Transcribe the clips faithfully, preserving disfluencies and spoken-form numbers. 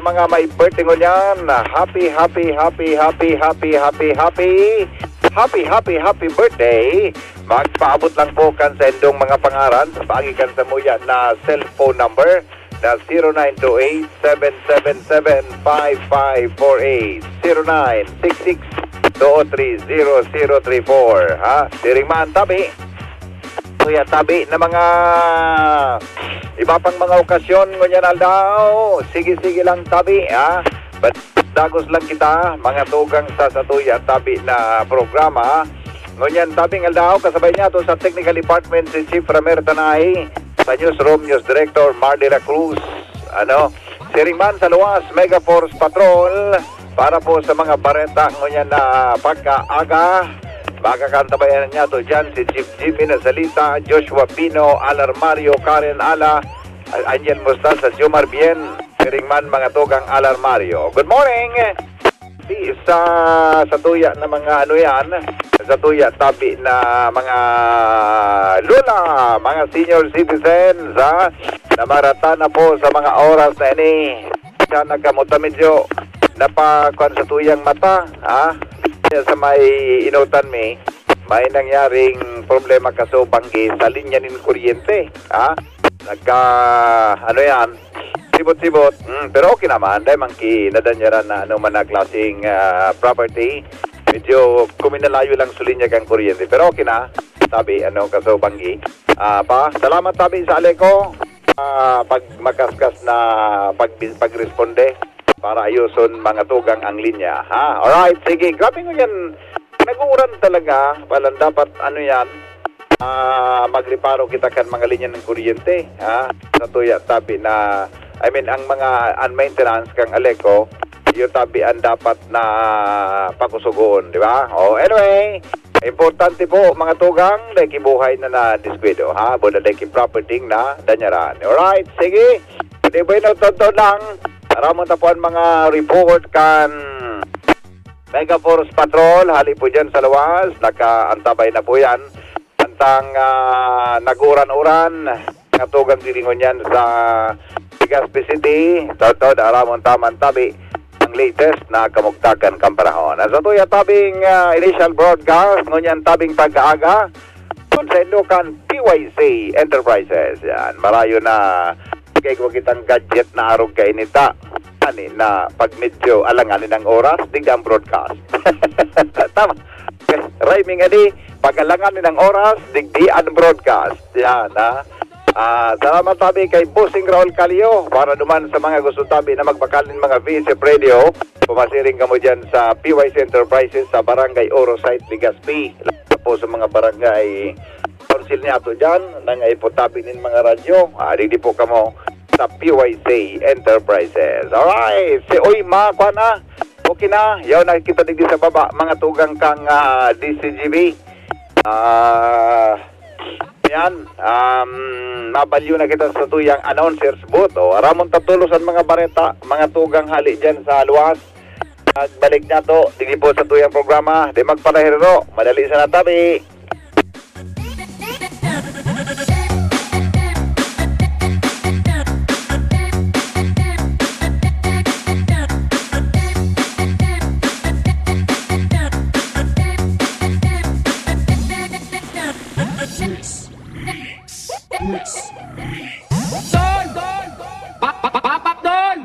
Mga may birthday ngunyan, happy, happy, happy, happy, happy, happy, happy, happy, happy, happy birthday. Magpaabot lang po kan sa indong mga pangaran sa paagi kan samuya na cellphone number na zero nine two eight, seven seven seven, five five four eight, zero nine six six, two three zero zero three four. Ha? Siring man, tabi. Kuya, tabi na mga iba pang mga okasyon ngunyan aldaw. Sige-sige lang, tabi, ha? But dagos lang kita, mga tugang sa satuya tabi na programa. Ngunyan, tabing aldaw, kasabay niya to sa technical department si Chief Ramer Tanay, sa newsroom, News Director Mar de la Cruz. Ano? Siring man sa luwas, Mega Force Patrol, para po sa mga bareta ngunyan na pagkaaga. Makakaantabayan niya to dyan si Chief Jimmy Nazalita, Joshua Pino, Alar Mario, Karen Ala, Angel Mostaza, Jomar Bien, siring man mga tugang Alar Mario. Good morning! Sa, sa tuya na mga ano yan, sa tuya tabi na mga lola, mga senior citizens, ha, na marata na po sa mga oras na ini. Siya nagkamuta medyo napakuan sa tuyang mata, ha? Kaya sa may inutan mi, may nangyaring problema kaso banggi sa linya nin kuryente, ha? Nagka, ano yan, sibot-sibot. Mm, pero okay naman, dahil man ki nadanyaran na ano man na klaseng, ah, property. Medyo kuminalayo lang sa linya kang kuryente. Pero okay na, sabi, ano, kaso banggi. Ah, pa, salamat, sabi sa Aleco. Ah, pag makaskas na pag, pagresponde para ayoson mga tugang ang linya, ha? Alright, sige. Grabe ngunyan, nag-uuran talaga. Walang dapat, ano yan, ah, magreparo kita kan mga linya ng kuryente, ha? Sa tuya, tabi na, I mean, ang mga, ang maintenance kang Aleco, yung tabi ang dapat na pakusugon, di ba? Oh, anyway, importante po, mga tugang, dahil kibuhay na na diskuido, ha? Boda dahil ki property na danyaran. Alright, sige. Di ba yun, tonton lang? Aramon ta po ang mga report kan Mega Force Patrol, hali po dyan sa luwas, nakaantabay na po yan. Antang, ah, naguran-uran, natugang diri ngunyan sa Legazpi City, totod, aramon taman tabi, ang latest na kamugtakan kan panahon. Sa tuya tabing, ah, initial broadcast, ngunyan tabing pagkaaga, kun sa Indokan P Y C Enterprises. Yan, marayo na, kay kitang gadget na arog kainita. Ani na, pag medyo alanganin ang oras, digdi ang broadcast. Tama. Rhyming ani, pag alanganin ang oras, digdi ang broadcast. Yan, ha? Ah, salamat tabi kay Bossing Raul Calio. Para duman sa mga gusto tabi na magbakal nin mga V H F radio, pumasiring kamo dyan sa P Y C Enterprises sa Barangay Oro Site, Legazpi. Lahat po sa mga barangay council ni ato dyan, nang ipotabi nin mga radyo. Ah, digdi po kamo sa P Y C Enterprises. Alright, si Uy, ma, kuha na. Okay na, yaw na kita digdi sa baba, mga tugang kang, ah, D C G B. Ah, yan, um, mabalyo na kita sa tuyang announcers booth. O, aramon tatulos ang mga bareta, mga tugang hali dyan sa luwas. Pagbalik na to, digdi po sa tuyang programa, di magpalahiro, madali sa natabi. Don! Don! Don! Pa, pa, pa, Papak Don!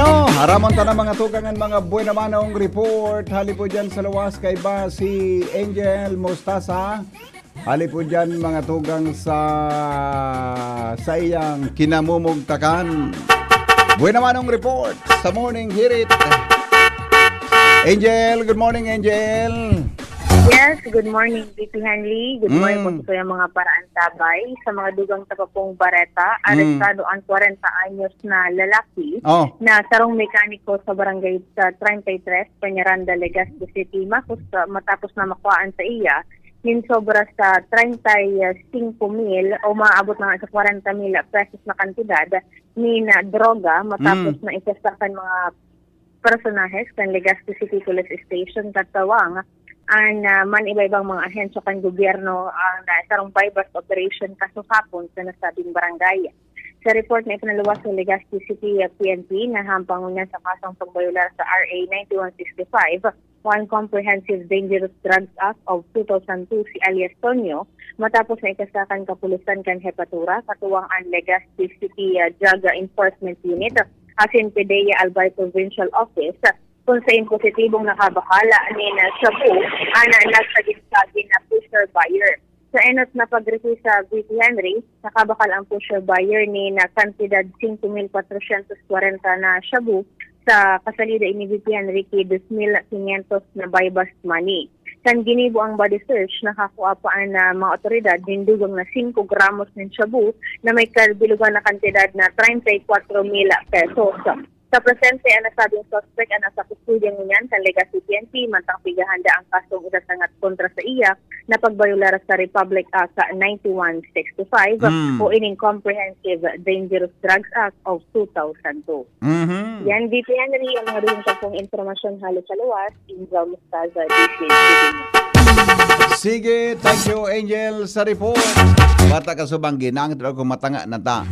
No, aramon ta na mga tugang an mga buena manong report. Hali po dyan sa luwas kaiba si Angel Mostasa. Hali po dyan mga tugang sa saiyang kinamumugtakan. Buena manong report sa Morning Hirit. Angel, good morning, Angel. Yes, good morning, V P Henry. Good morning po Mm. sa kayong mga paraantabay. Sa mga dugang ta pa pong bareta, Mm. arestado ang kwarenta anyos na lalaki Oh. na sarong mekaniko sa barangay sa treinta y tres, Peñaranda, Legazpi City, makus-, matapos na makuhaan sa iya nin sobra sa treinta y cinco mil o maabot na nga sa kwarenta mil pesos na kantidad nin droga matapos Mm. na isasaka kan mga personahes kan Legazpi City Police Station katawang an ah, man iba-ibang mga ahensya kan gobyerno ang ah, sarong buy-bust operation kasosapon sa nasabing barangay. Sa report na ipinaluwas sa Legazpi City ah, P N P, nahampang ngunyan sa kasong pagbayolar sa R A ninety-one sixty-five o an Comprehensive Dangerous Drugs Act of two thousand two si alias Tonyo matapos na ikasaka kan kapulisan kan Hepatura, katuwang an Legazpi City ah, Drug Enforcement Unit asin PDEA Albay Provincial Office, kung sain positibong nakabakal nin shabu an nagsagin-sagin na pusher buyer. Sa enot na pag-review sa V P Henry, nakabakal ang pusher buyer nin kantidad singko mil kwatrosyentos kwarenta na shabu sa kasalida ini V P Henry ki dos mil quinientos na buy-bust money. Kan ginibo ang body search, nakakua pa an ah, mga otoridad nin dugang na singko gramos nin shabu na may kabilugan na kantidad na treinta y cuatro mil pesos. Sa presente, an nasabing suspek an nasa kustodiya ngunyan kan Legazpi P N P, mantang pighahanda ang kasong isasangat kontra sa iya na pagbayolar sa Republic Act ninety-one sixty-five Mm. o ining Comprehensive Dangerous Drugs Act of two thousand two. Mhm. Yan, V P Henry, ang mga dugang ta pong impormasyon halo sa luwas, Angel Mostaza, D J. Sige, thank you, Angel, sa report. Bata ka subang ginangit ako matanga na ta.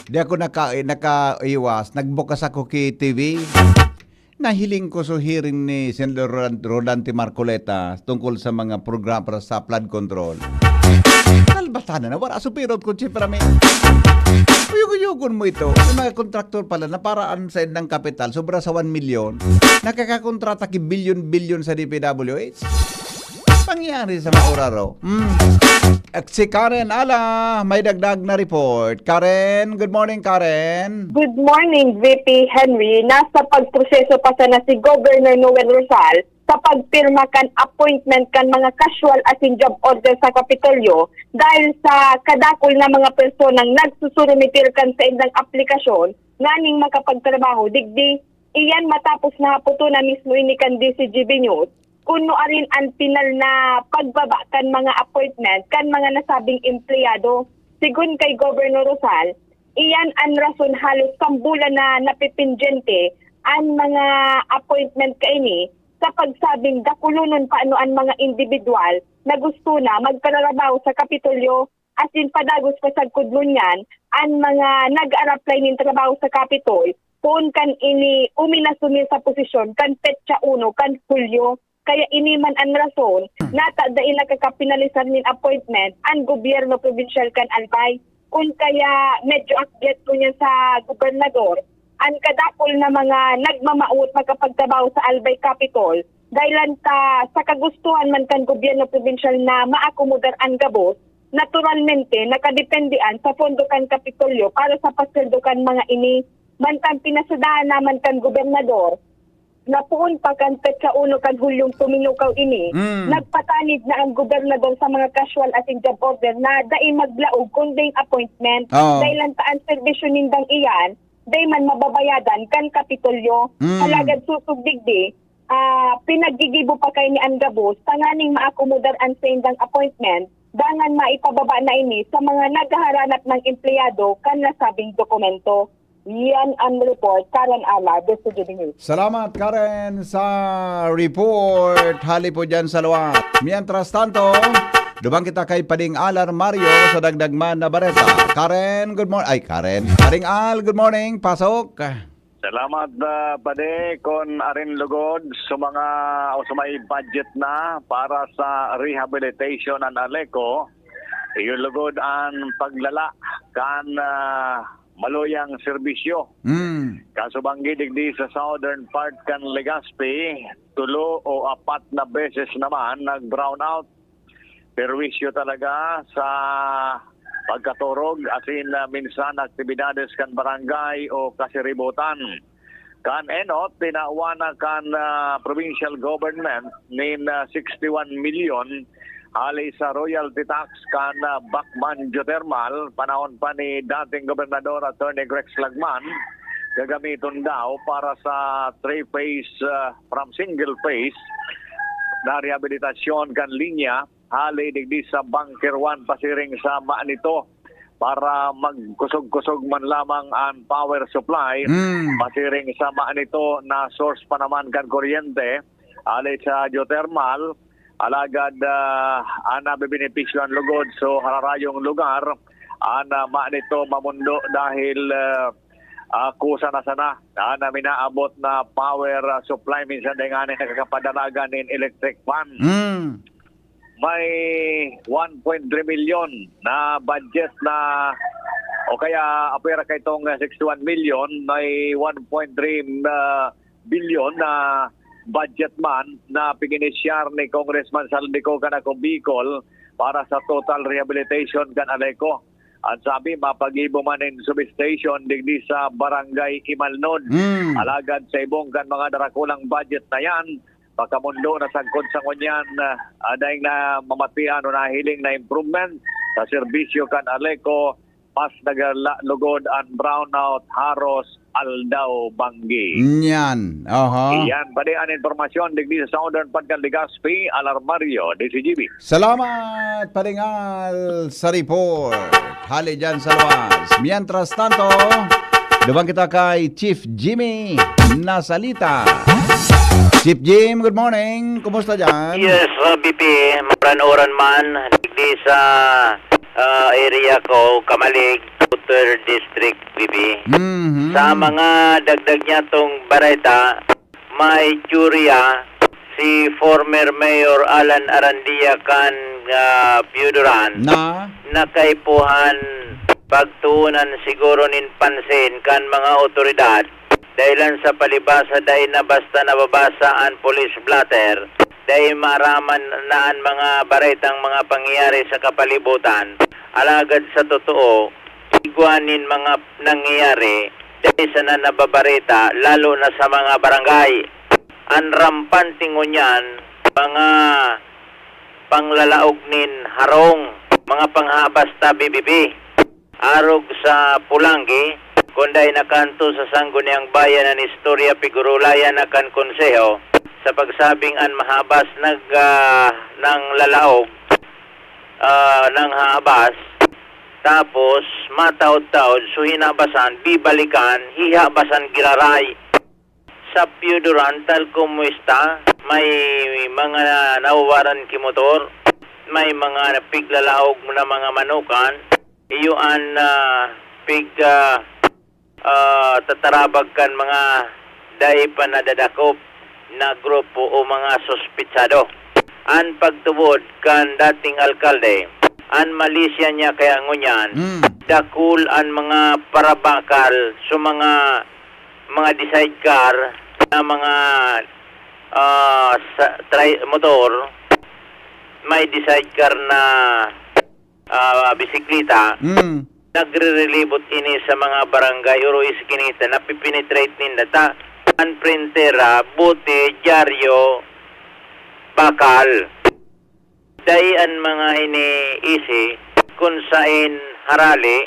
Di ako naka, nakaiwas. Nagbukas ako ki T V. Nahiling ko so hearing ni Senador Rodan-, Rodante Marcoleta tungkol sa mga programa para sa flood control. Kalbatanan na, wala supirot ko, Chief Rami. Uyog-uyogon mo ito. May mga kontraktor pala na para an sa indang kapital, sobra sa one million, nakakakontrata ki bilyon-bilyon sa D P W H. Pangyari sa mauraro. Hmm. At si Karen Ala, may dagdag na report. Karen, good morning, Karen. Good morning, V P Henry. Nasa pagproseso pa sana si Governor Noel Rosal sa pagpirma kan appointment kan mga casual asin job order sa Kapitolyo dahil sa kadakul na mga personang nagsusurumitir kan saindang aplikasyon nganing makapagtrabaho digdi. Iyan matapos na hapoton na mismo ini kan D C G B News kun nuarin an pinal na pagbaba kan mga appointment kan mga nasabing empleyado. Sigon kay Governor Rosal, iyan an rason halos sambulan na napipindyente an mga appointment kaini sa pagsabing dakulonon pa ano an mga indibidwal na gusto na magtrabaho sa Kapitolyo asin padagos pa sagkod ngunyan an mga nag-a-apply nin trabaho sa Capitol poon kan ini uminasumir sa posisyon kan petsa uno kan Hulyo. Kaya ini man an rason na ta dai nakakapinalisar nin appointment an gobyerno probinsyal kan Albay. Kun kaya medyo agyat ngunyan sa gobernador an kadakul na mga nagmamawot makapagtrabaho sa Albay Capitol, dahilan ta sa kagustuhan man kan gobyerno probinsyal na maakomodar an gabos, naturalmente, nakadepende an sa pondo kan Kapitolyo para sa pasweldo kan mga ini. Mantang pinasadahan naman kan gobernador na poon pa kan petsa uno kan Hulyong tuminukaw ini, Mm. nagpatanid na ang gobernador sa mga casual asin job order na dai maglaog kunding appointment. Oo. Dahilan ta an serbisyo nindang iyan, dai man mababayadan kan Kapitolyo. Mm. Alagad sosog digdi, ah, pinaggigibo pa kaini an gabos tanganing maakomodar an saindang appointment dangan maipababa na ini sa mga naghaharanap ng empleyado kan nasabing dokumento. Yan ang report, Karen Ala, Deso Juvenil. Salamat, Karen, sa report. Hali po dyan sa luwas. Mientras tanto, duman kita kay Pading Alar Mario sa dagdag man na bareta. Karen, good morning. Ay, Karen. Pading Al, good morning. Pasok. Salamat, ah, Pade. Kon arin lugod sa mga o sa may budget na para sa rehabilitation an Aleco, iyo lugod an paglala kan ah, maluyang serbisyo. Mm. Kasubanggi digdi sa southern part kan Legazpi, tulo o apat na beses naman nag-brownout. Perwisyo talaga sa pagkaturog, asin, ah, minsan aktibidades kan barangay o kasiributan. Kan enot, tinawan na kan, ah, provincial government nin, ah, sixty-one milyon hali sa royalty tax kan, ah, Bacman Geothermal, panahon pa ni dating Gobernador Attorney Grex Lagman. Gagamiton daw para sa three-phase, ah, from single-phase na rehabilitasyon kan linya hali digdi sa Bunker One pasiring sa Manito para magkusog-kusog man lamang an power supply. Mm. Pasiring sa Manito na source pa naman kan kuryente hali sa geothermal, alagad, ah, an nabebenepisyohan lugod so hararayong lugar, an, ah, Manito mamundo dahil, ah, ah, kusa na sana an, ah, minaabot na power, ah, supply, minsan dai ngani nakakapadalagan nin electric fan. Mm. May one point three milyon na budget na, o kaya apwera kaitong, ah, sixty-one milyon, may one point three, ah, bilyon na budget man na piginisyar ni Congressman Saldico kan Ako Bicol para sa total rehabilitation kan Aleco. An sabi, mapagibo man nin substation digdi sa Barangay Imalnod. Mm. Alagad sa ibong kan mga darakulang budget na yan, makamundo na sagkod sa ngunyan, ah, dahil na mamatian o nahiling na improvement sa serbisyo kan Aleco, mas naglalugod an brownout haros aldaw banggi. Niyan. Aha. Iyan, padi an impormasyon digdi sa Southern Padcal Legazpi, Alarmario, D C G B. Salamat, Padingal, sa report. Hali dyan sa luwas. Mientras tanto, duman kita kay Chief Jimmy Nasalita. Chief Jim, good morning. Kumusta dyan? Yes, uh, B P, mauran-uran man. Digdi sa, uh, area ko, Camalig, Uter District, B P. Mhm. Sa mga dagdag niya tong bareta, may teorya si former Mayor Alan Arandia kan, ah, Pio Duran na nakaipuhan pagtuunan siguro nin pansin kan mga otoridad, dahilan sa palibasa dai na basta nababasa an police blotter, dai maaraman na an mga baretang mga pangyayari sa kapalibutan. Alagad sa totoo, igwa nin mga nangyayari dai sana nababareta, lalo na sa mga barangay. An rampante ngunyan, mga panglalaog nin harong, mga panghabas ta B B B. Arog sa Pulangi, kun dai nakanto sa Sangguniang Bayan an istorya, pigurulayan na kan Konseho sa pagsabing an mahabas nag, ah, nanglalaog, ah, nanghahabas, tapos mataod-taod, so hinabasan, bibalikan, hihabasan giraray. Sa Pio Duran, tal como está, may mga nawawaran ki motor, may mga piglalaog na mga manukan, iyo an, ah, pig, ah, ah, tatarabag kan mga dai pa nadadakop na grupo o mga suspetsado. An pagtubod kan dating alkalde, an malisya niya kaya ngunyan, Mm. dakul an mga parabakal sa mga, mga sidecar na mga, ah, sa, tri-, motor, may sidecar na, ah, bisikleta. Mm. Nagre-relibot ini sa mga barangay o iskinita, napipenetrate ninda ta. An printera, bote, dyaryo, bakal. Dai an mga ini isi kun saen harali,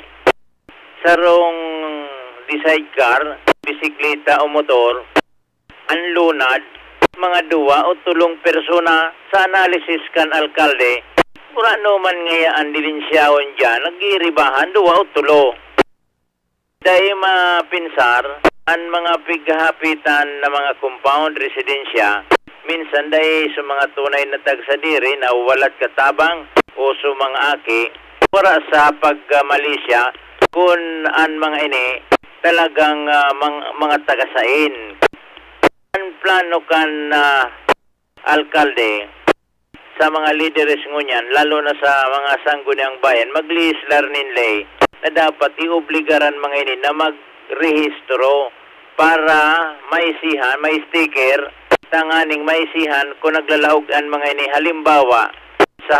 sarong sidecar, bisikleta o motor, an lunad, mga duwa o tolong persona. Sa analysis kan alkalde, kung ano man ngaya an dilinsyahon diyan, nag-iiribahan, duwa o tolo. Dai mapinsar an mga pighahapitan na mga compound residensya, minsan dai sa mga tunay na tagsadiri na walat katabang o sa mga aki, wara sa pagkamalisya, kun an mga ini talagang, ah, mang-, mga tagasain. An plano kan, ah, alkalde sa mga lideres ngunyan, lalo na sa mga sangguniang bayan, maglehis-lar nin ley na dapat iobligaran mga ini na magrehistro para maisihan, may sticker, tanganing maisihan kung naglalaog an mga ini. Halimbawa, sa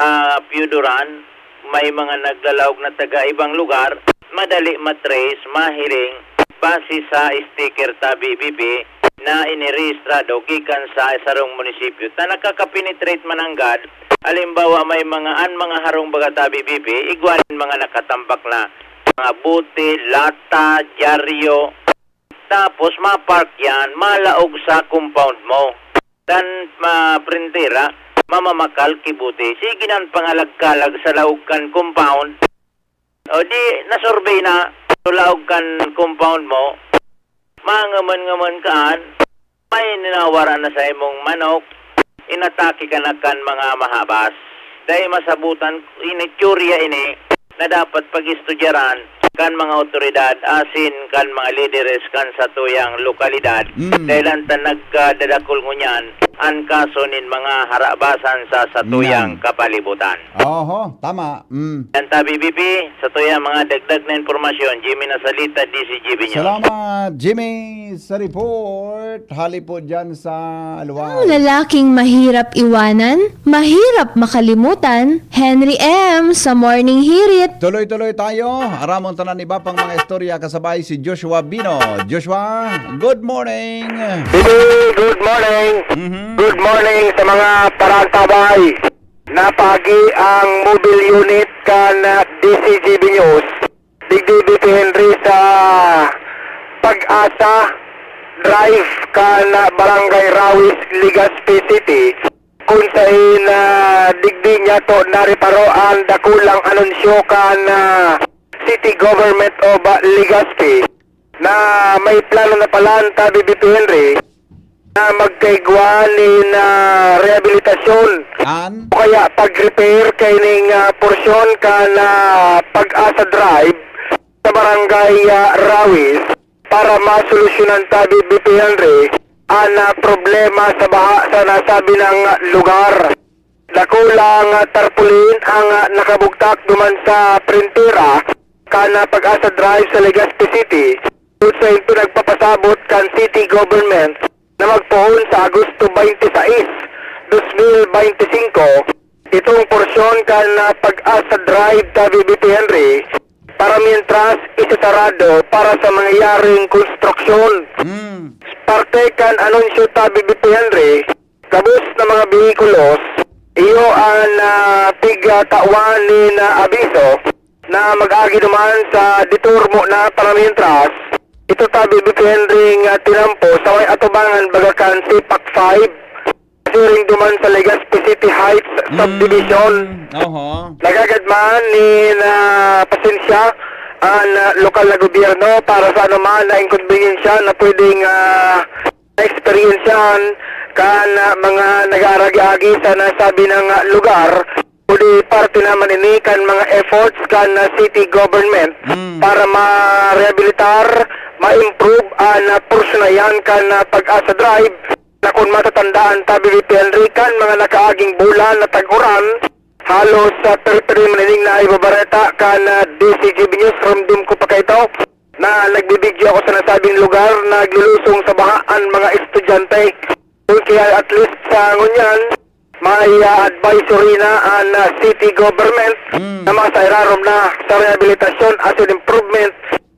Pioduran, may mga naglalaog na taga ibang lugar, madali matrace, mahiling, base sa sticker ta B B P na inirehistrado gikan sa sarong munisipyo. Ta nakakapenetrate man nanggad, halimbawa, may mga, an mga harong baga ta B B P, igwa nin mga nakatambak na mga bote, lata, dyaryo, tapos mapark yan, malaog sa compound mo. Dan, ma-, printera, mamamakal ki bote. Sige nan pangalagkalag sa laog kan compound. O di, nasurvey na, sa laog kan compound mo, mangaman-ngaman kaan, may ninawara na sa imong manok, inatake ka na kan mga mahabas. Dai masabutan, ini, teorya ini, na dapat pag-estudyaran kan mga awtoridad asin kan mga lideres kan satuyang lokalidad, Mm. dahil ta nagkadadakul ngunyan an kaso nin mga harabasan sa satuyang Nan. kapalibutan. Oho, tama. Mm. Yan ta, B B P, satuyang mga dagdag na impormasyon, Jimmy Nasalita, D C G B News. Salamat, Jimmy, sa report. Hali po dyan sa Luwao. Ang lalaking mahirap iwanan, mahirap makalimutan, Henry M sa Morning Hirit. Tuloy-tuloy tayo. Aramon tanan iba pang mga istorya kasabay si Joshua Bino. Joshua, good morning. Bibi, good morning. Mhm. Good morning sa mga parantabay. Napagi ang mobile unit kan, ah, D C G B News. Digdi, B P Henry, sa Pag-asa Drive kan Barangay Rawis, Legazpi City, kun saen, ah, digdi niya to nareparo an dakulang anunsyo kan, ah, City Government of, ah, Legazpi na may plano na pala an tabi, B P Henry, na magkaigwa nin, ah, rehabilitasyon An? o kaya pag-repair kaining, ah, porsyon kan, ah, Pag-asa Drive sa Barangay, ah, Rawis para masolusyonan tabi, B P Henry, an, ah, problema sa baha sa nasabi nang lugar. Dakulang, ah, tarpaulin ang, ah, nakabugtak duman sa prentera kan, ah, Pag-asa Drive sa Legazpi City, kun saen pinagpapasabot kan city government na magpoon sa Agosto twenty-six, dos mil beintisinko, itong porsyon kan, ah, Pag-asa Drive tabi, B P Henry, para mientras isasarado para sa mangyayaring konstruksyon. Mm. Parte kan anunsyo tabi, B P Henry, gabos na mga behikulos, iyo an, ah, pigtawan nin, ah, abiso na mag-agi duman sa detour mo na para mientras. Ito tabi, B P Henry, nga tinampo sa may atubangan baga kan Sipak five, siring duman sa Legazpi City Heights Mm, Subdivision. oho. Nagagad man nin, ah, pasensya an, ah, lokal na gobyerno para sa anoman na inkonbeniensya na pwedeng, ah, eksperyensyahan kan, ah, mga nag-aaragi-agi sa nasabi nang, ah, lugar, kundi parte naman ini kan mga efforts kan, ah, city government Mm. para ma-rehabilitar, ma-improve an, ah, porsyon na yan kan, ah, Pag-asa Drive, na kun matatandaan tabi, B P Henry, kan mga nakaaging bulan na tag-uran, halos sa periperi man ining naibabareta kan, ah, D C G B News, rumdom ko pa kaito na nagbibidyo ako sa nasabing lugar na naglulusong sa baha an mga estudyante. Kun kaya at least sa ngunyan, may, ah, advisory na an, ah, city government Mm. na masairarom na sa rehabilitasyon at improvement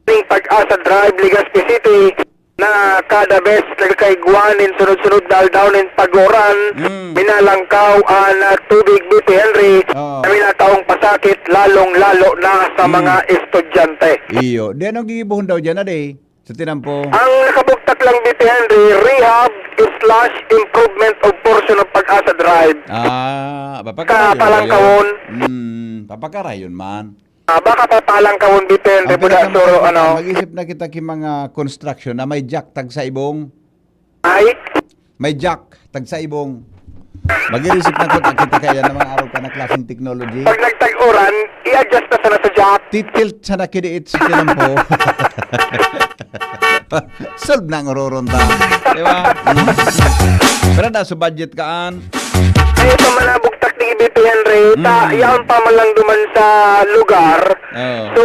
ning Pag-asa Drive, Legazpi City, na kada bes nagkaigwa nin sunod-sunod na aldaw nin pag-uran, Mm. minalangkaw an, ah, tubig, B P Henry, Oo. na minataong pasakit, lalong-lalo na sa Mm. mga estudyante. Iyo. Di anong gigibohon daw dyan, ade? Sa tinampo? Ang nakabugtak lang, B P Henry, rehab slash improvement of portion of Pag-asa Drive. Ah, papakarayon Kapalangkawon. yun. Mm, papakarayon man. Ah, baka papalangkawon, depende Ang po na, pinaka-, suro, ano. Mag-isip na kita ki mga construction na may jack tagsa ibong. Ay? May jack tagsa ibong. Mag-iisip na ko, kita kaya na mga araw ka na klaseng technology. Pag nagtag-uran, i-adjust na sana sa jack. Titilt sana kidiit sa tinampo. Solve na ang uroron ta. Di ba? Mm. Pero na, sa budget kaan. Ay, ito man ang bugtak ni B P Henry, ta, Mm. yaon pa man lang duman sa lugar. Oo. So,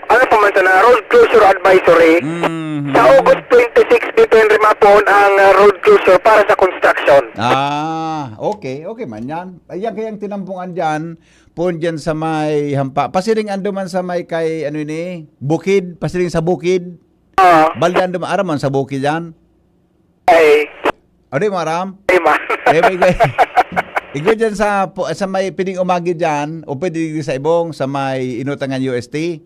ano pa man sana, road closure advisory. Mhm. Sa August twenty-six, B P Henry, mapoon ang ah, road closure para sa construction. Ah, okay. Okay man yan. Ayan kayang tinampungan dyan. Poon dyan sa may hampa. Pasiring ando man sa may kay, ano ini? Bukid. Pasiring sa bukid. Ah, Balda ando man. Aram man sa bukid yan. ay, O di mo aram? ay man. Eh, may igwa, igwa dyan sa, pu- sa may pining umagi dyan, o pwede sa ibong, sa may inutangan U S T.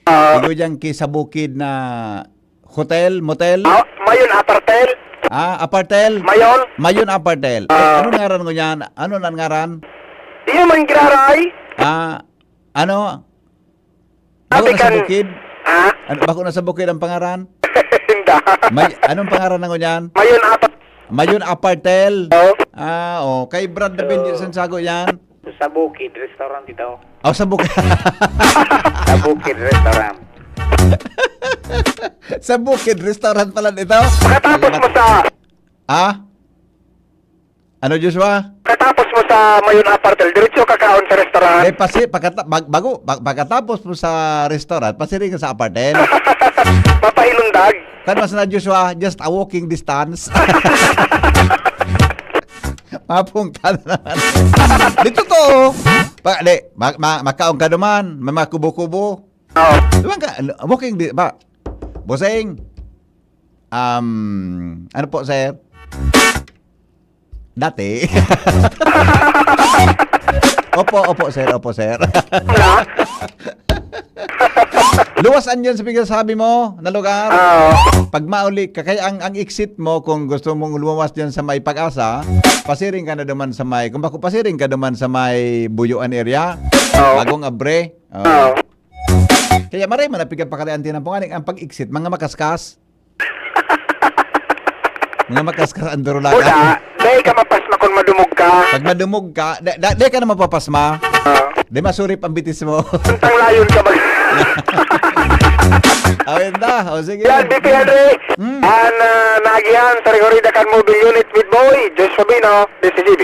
Ah, Igwa dyan ki sa bukid na hotel, motel. ah, Mayon Apartel. Ah, apartel. Mayon. Mayon apartel. Eh, Ah. Ano ngaran ko niyan? Ano na ngaran? Di man giraray. Ah, ano? Sabi Bako na sa kan- bukid? Ha? Ano, bako na sa bukid ang pangaran? Hindi. May, anong pangaran na ngunyan? Mayon Apartel. Mayon Apartel. Oh. Ah, oh. Kay Brad David, Oh. di san sago yan? Sa Bukid Restaurant ito. Oh, sa bukid. Sa Bukid Restaurant. Sa bukid restaurant pala ito. Pagkatapos mo sa Ah? Ano, Joshua? Katapos mo sa Mayon Apartel, diretso kakaon sa restaurant. Eh, pasi, pagkata, bag, bago, bag, pagkatapos mo sa restaurant, pasiring ka sa apartel. Mapainundag. Kan mas na, Joshua, just a walking distance. Mapungta na naman. Dito to. Pa, di, ma, ma, makaon ka naman. May mga kubo-kubo. Oh. Diba ka, ano, walking di, ba? Boseng. Um, ano po, sir? Dati. Opo, opo, sir. Opo, sir. Luwasan yan sa pinagsasabi mo na lugar. Ah, Pag mauli ka, kaya ang, ang exit mo, kung gusto mong lumawas dyan sa may Pag-asa, pasiring ka na duman sa may, kung bako pasiring ka duman sa may Buyuan area, Oo. Bagong Abre. Oh. ah. Kaya maray man, napigan pa kaya ang tinampungan, ang pag-exit, mga makaskas. Mga makaskas ang durulaga. Buda, dahil ka mapasma kung madumog ka. Pag madumog ka, da, da, di ka na mapapasma. Ah, Di masurip ang bitis mo. Tang layon ka mag... Awin da. O sige. Yan, B P Henry. Hmm. An uh, naagihan sa Rigorida kan Mobile Unit with Boy, Josh Fabino, D C G B.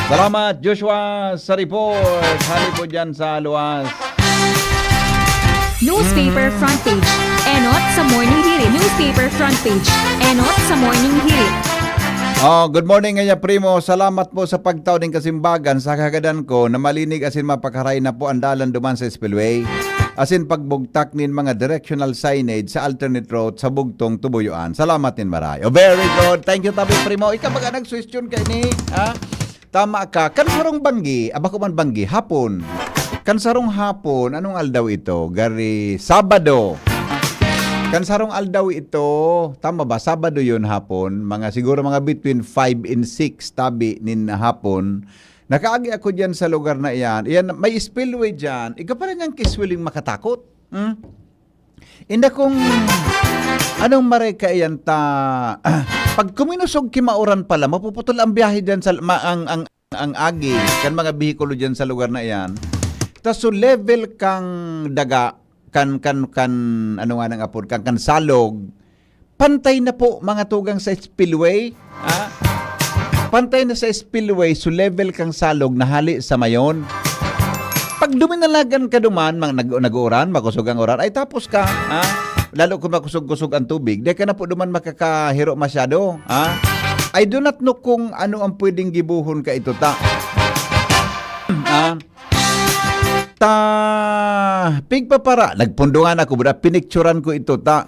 Salamat, Joshua, sa report. Hali po dyan sa luwas. Newspaper front page. Enot sa Morning Hirit. Newspaper front page. Enot sa Morning Hirit. Oh, good morning, Ngaya Primo. Salamat po sa pagtao ning kasimbagan. Sa kagadan ko, na malinig asin mapakaray na po ang dalan duman sa spillway. Asin pagbugtak nin mga directional signage sa alternate route sa Bugtong Tubuyoan. Salamat nin maray. Oh, very good. Thank you, Tabi Primo. Ikaw baga nagsuwestiyon kay ni, ha? Tama ka. Kan sarong banggi, aba ko man banggi, hapon. Kan sarong hapon, anong aldaw ito? Gari, Sabado. Kan sarong aldaw ito, tama ba? Sabado yun hapon. Mga siguro mga between five and six tabi nin hapon. Nakaagi ako dyan sa lugar na iyan. Iyan, may spillway dyan. Ika pa rin ang kiswiling makatakot. Hmm? Inda kung anong maray kaiyan ta, pag kuminusog kimauran pala, mapuputol ang biyahe dyan sa, ma, ang, ang, ang agi kan mga behikulo dyan sa lugar na iyan. Ta so level kang daga, kan, kan, kan, ano nga nang apod, kan, kan salog, pantay na po mga tugang sa spillway. Ha? Pantay na sa spillway, so level kang salog na hali sa mayon. Pag duminalagan ka duman, mang, nag, nag-uuran, makusog ang uran, ay tapos ka, ha? Lalo kung makusog-kusog ang tubig, di ka na po duman makakahiro masyado, ha? I do not know kung ano ang pwedeng gibuhon ka ito, ta. Ha? Ta, pigpapara, nagpundungan ako, buda, pinicturan ko ito, ta.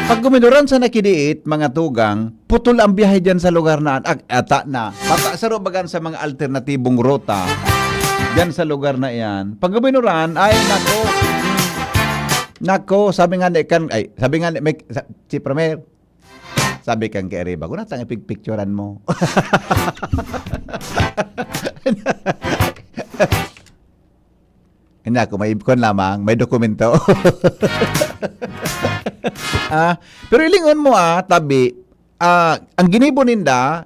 Pag guminuran sa nakidiit, mga tugang, putol ang biyahe dyan sa lugar na, ag, ata na. Pata, saro bagan sa mga alternatibong ruta dyan sa lugar na iyan. Pag guminuran, ay, nako. Nako, sabi nga ni, kan, ay, sabi nga ni, may, sa, si Premier, sabi kang kay Arriba, "Kung natang ipigpicturan mo." Kanya ako, may kuwan lamang, may dokumento. Ah, pero ilingon mo, ah, tabi, ah, ang ginibo ninda,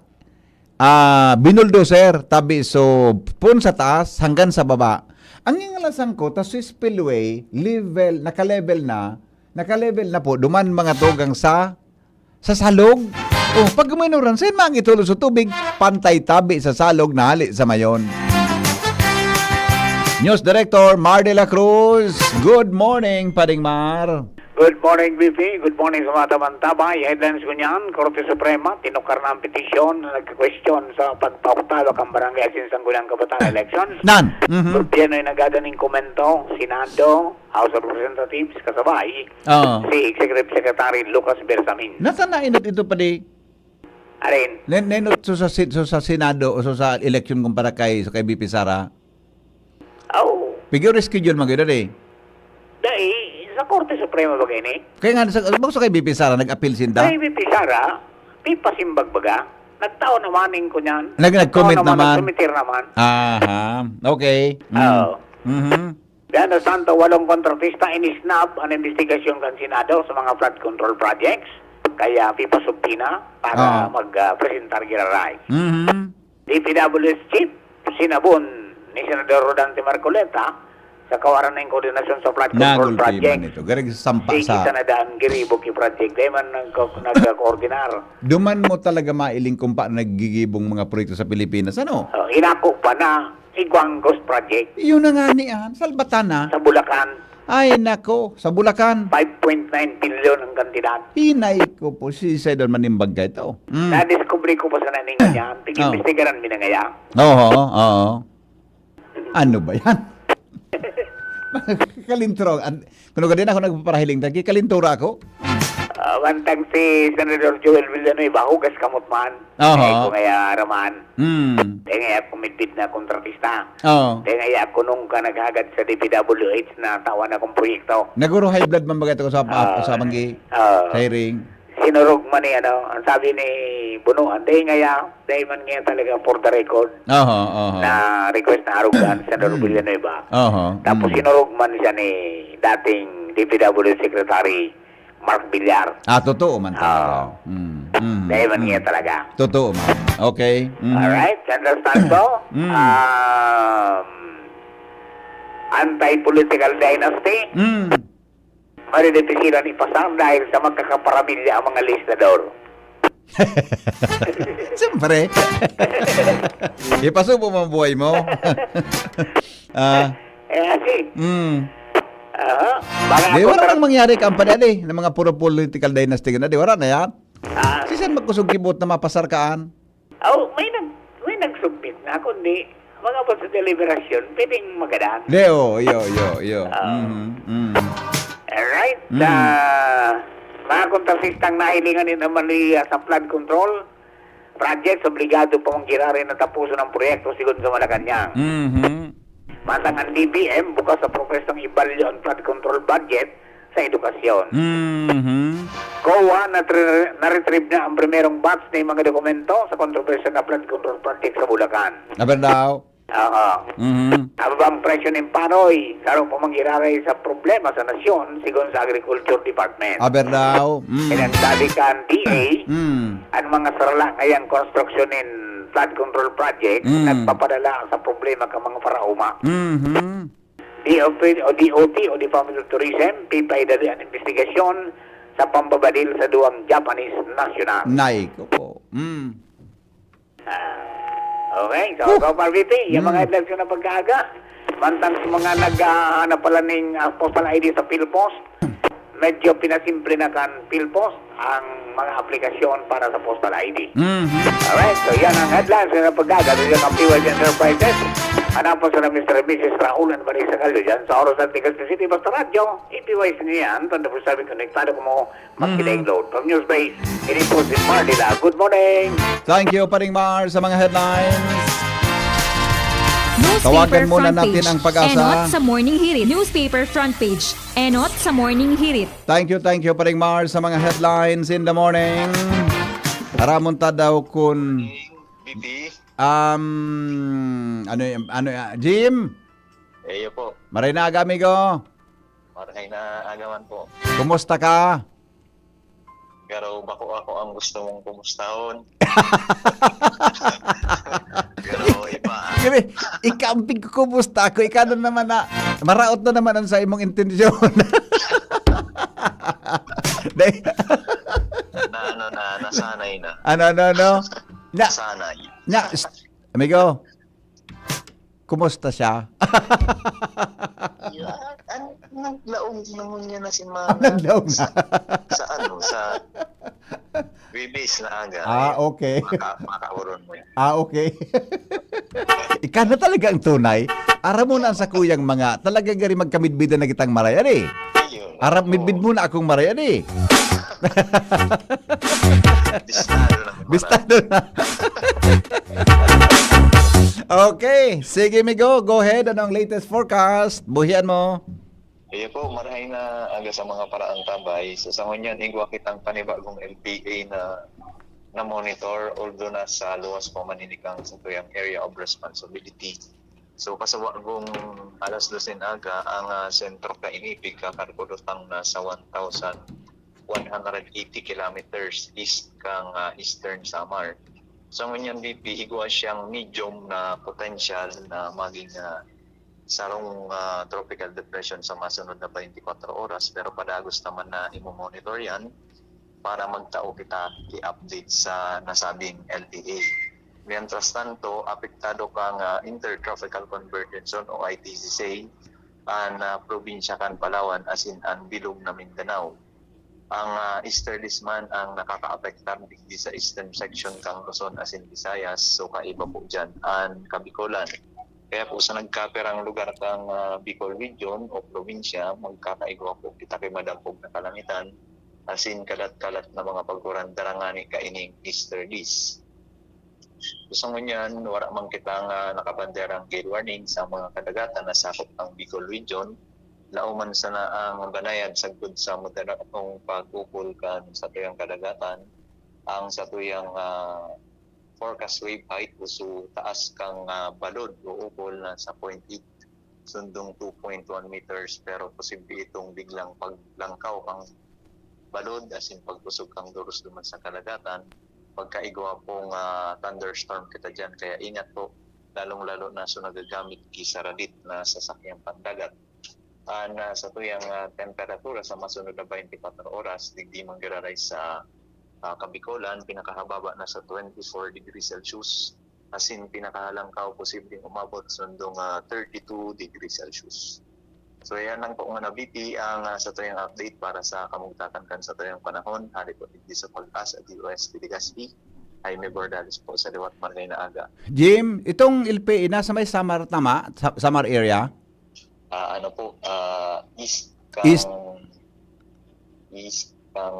ah, binuldoser, tabi, so, pun sa taas hanggang sa baba. Ang ingalasan ko, ta Swiss Spillway, level, naka-level na, naka-level na po, duman mga tugang sa, sa salog. Oh, pag uminuran, sain man itulo sa tubig, pantay tabi sa salog na hali sa mayon. News Director Mar de la Cruz, good morning, Paring Mar. Good morning, B P. Good morning sa mga tabang-tabang. Yung headlines ko niyan, Korte Suprema, tinukar na ang petisyon na nagka-question sa pagpapatawag ang barangay asin sangguniang kabataan elections. Nan. Mhm. Gobyerno ay nagadaning komento, Senado, House of Representatives, kasabay Oo. si Executive Secretary Lucas Bersamin. Nasaan na inot ito, padi? Arin? Nen-, nenot so sa si-, so sa Senado o so sa eleksyon kumpara kay, so kay B P Sara? Aw. Pigyo reschedule man gyud, eh. Dai, sa Korte Suprema ba ini? Kaya nga, sa, bako sa kay B P Sara, nag-appeal sinda? Kay B P Sara, pipasimbag baga. Nagtao naman ning kunyan. Nag-, nagtao nag-comment naman, naman. Nagsumiter naman. Aha, okay. Mm. Oo. Mhm. Diyan sa Santo, walong kontratista, inisnab ang investigasyon kan Senado sa mga flood control projects. Kaya pipasubpina para Oo. mag, ah, presentar giraray. Mhm. D P W S Chief, sinabon ni Senador Rodante Marcoleta sa kawaran nin koordinasyon sa flood control Nagulpi projects. Man ito. Garig sampa Sige, sa sana daan giribo ki project. Dahil man nagko-, nagkoordinar. Duman mo talaga mailing kung paano nagigibong mga proyekto sa Pilipinas, ano? Oh, inako pa na si Guanggos Project. Yun na nga ni, ah, Salbatana. Sa Bulacan. Ay, nako, sa Bulacan. Five point nine billion ang kantidad. Hinay ko po, si Senador Manimbag ka ito. Mm. Nadiskubre ko pa sa naning niya. Tig-imbestigaran mi na ngaya. Oo, oo. Ano ba yan? Kalintro. An-, kuno ka din ako nagpaparahiling, tagi kalintura ako. Ah, bantang si Senador Joel Villanueva, hugas kamot man. Aha. Ay, kung kaya raman. Hmm. Kaya nga ako midbid na kontratista. Oo. Kaya nga ako nung ka naghagad sa D P W H na tawan akong proyekto. Naguro high blood man bagay ito sa, Oo. sa manggi, Oo. sa hearing. Sinurog man ni, ano, ang sabi ni Bunuan, dahil nga ya, dahil man nga talaga for the record Aha, aha. na request na arugan sa Senador Hmm. Villanueva. Aha, Tapos hmm. sinurog man siya ni dating D P W Secretary Mark Villar. Ah, totoo man talaga. Ah. Mm, mm, Dahil man mm. niya talaga. Totoo man. Okay. Mhm. Alright, mientras tanto, Mm. um, anti-political dynasty, Mm. madidipisilan ipasang dahil sa magkakaparamilya ang mga legislador. Siyempre. Ipasubo mo ang buhay mo. Ah. Eh, kasi, Mm. aha, mga Di, wala kontra- nang mangyari ka, ang padali, ng mga puro political dynasty na, di, wala na yan. Ah. Sisan magkusog kibot na mapasar kaan? Oh, may nag-, may nag-submit na, kundi mga pa sa deliberasyon, pwedeng magadan. Di, oh, iyo, iyo, iyo. Ah. Mhm, mm. Alright, Mm. sa mga kontratistang nahilingan ni Amalia sa flood control projects, obligado pa mang giraray na tapuson ang proyekto, sigon sa Malacañang. Mhm. Mantang ang D B M, bukas sa proseso ng ibalyo ang flood control budget sa edukasyon. Mhm. COA, na-, na-retrieve na ang primerong batch ng mga dokumento sa kontrobersyal na flood control project sa Bulacan. Aber daw. Oo. Mhm. Ang babang presyo ng panoy, saro pa mang giraray sa problema sa nasyon, sigon sa Agriculture Department. Aber daw. Mm. Pinagsabi kan D A, Mm. ang mga sarala ngayang konstruksyon nin flood control project, Mm. nagpapadala sa problema kan mga paraoma. Mhm. D O P o D O T o Department of Tourism, pipaidali ang investigasyon sa pambabadil sa duwang Japanese national. Nay ko po. Mm. Ah, okay, so, Whew! Ka-P R V P, yung mga Mm. headlines ko na pagkaaga, mantang sa mga naghahanap pala ning, ah, postal I D sa PhilPost, medyo pinasimple na kan PhilPost ang mga aplikasyon para sa postal I D. Mhm. Alright, so yan ang headlines na pagkaaga sa P Y C Enterprises. Hanapon sa Mister and Missus Raul and Vanessa Caldo dyan sa Oros at Legazpi City. Basta Radyo, A P Y C niyan, twenty-four seven konektado kamo, Mhm. Makinig load from Newsbase. Ini po si Mar Dila. Good morning. Thank you, Paring Mar, sa mga headlines. Newspaper Tawagan muna front natin page. Ang Pag-asa. Enot sa Morning Hirit. Newspaper front page. Enot sa Morning Hirit. Thank you, thank you, Paring Mar, sa mga headlines in the morning. Aramon ta daw kun, B P. um, ano y-, ano y-, Jim? Eyo po. Maray na aga, amigo. Maray na aga man po. Kumusta ka? Pero bako ako ang gusto mong kumustahon. Pero iba, ah. Grabe, ikaw ang pigkukumusta ako, ikaw na naman na, maraot na naman ang sa imong intensyon. Dahil Na ano na, nasanay na. Ano, ano, ano? Na, Nasanay. na, st- amigo, kumusta siya? Yeah, an, naglaog na ngunyan na si Mama. Naglaog na. Sa, sa ano, sa Webes na aga. Ah, Eh, okay. Maka, makaoron mo yan. Ah, okay. Ika na talaga ang tunay. Aram mo na ang sakuyang mga talagang gari magkamidbidan na kitang maray, ani? Ayun. Aram, midbid Oo. mo na akong maray, ani? Bistado na. Bistado na. Okay. Sige, migo. Go ahead. Anong latest forecast? Buhian mo. Iyo po, marahay na aga sa mga paraang tambay. So, sa ngunyan, igwa kitang panibagong L P A na na-monitor, although nasa luwas pa man ini kan satuyang area of responsibility. So, kasawagong alas dos ng aga, ang ah, sentro kaini pigkakarkudotang nasa one thousand one hundred eighty kilometers east kang ah, Eastern Samar. So, ngunyan, B P, igwa siyang medium na potential na maging ah, sarong ah, tropical depression sa masunod na twenty-four oras, pero padagos naman na imo-monitor yan para magtao kita ki-update sa nasabing L P A. Mientras tanto, apektado kang ah, Intertropical Convergence Zone o I T C Z ang ah, probinsya kan Palawan asin an bilog na Mindanao. Ang ah, easterlies man ang nakakaapektar digdi sa eastern section kan Luzon asin Visayas, so kaiba po dyan an Kabikolan. Kaya po sa nagkapirang lugar kan ah, Bicol Region o probinsya, magkakaigwa po kita ki madangog na kalangitan asin kalat-kalat na mga paghuran dara ngani kaining easterlies. Sa ngunyan, wara man kita nga nakabanderang gale warning sa mga kadagatan na sakop ng Bicol Region. Laoman sana ang banayad sagkod sa moderadong pag-ukol kan satuyang kadagatan. Ang satuyang ah, forecast wave height o so taas kang ah, balod o ukol na sa point eight sundong two point one meters, pero posible itong biglang paglangkaw kang balod asin pagkusog kang duros duman sa kadagatan. Pagkaigwa pong ah, thunderstorm kita dyan, kaya ingat po, lalong-lalo na so nagagamit ki saradit na sasakyang pandagat. An ah, satuyang ah, temperatura sa masunod na twenty-four oras, digdi manggiraray sa ah, Kabikolan, pinakahababa na sa twenty-four degrees Celsius, asin pinakahalangkaw posibleng umabot sundong ah, thirty-two degrees Celsius. So, yan lang po nga na B P ang ah, satuyang update para sa kamugtakan kan satuyang panahon. Hali po digdi sa Pag-asa, D O S T Legazpi. Jaime Bordales po sa liwat, marhay na aga. Jim, itong L P A nasa may Samar, tama? Sa, Samar area? Ah, ano po, ah, east kang East. east kang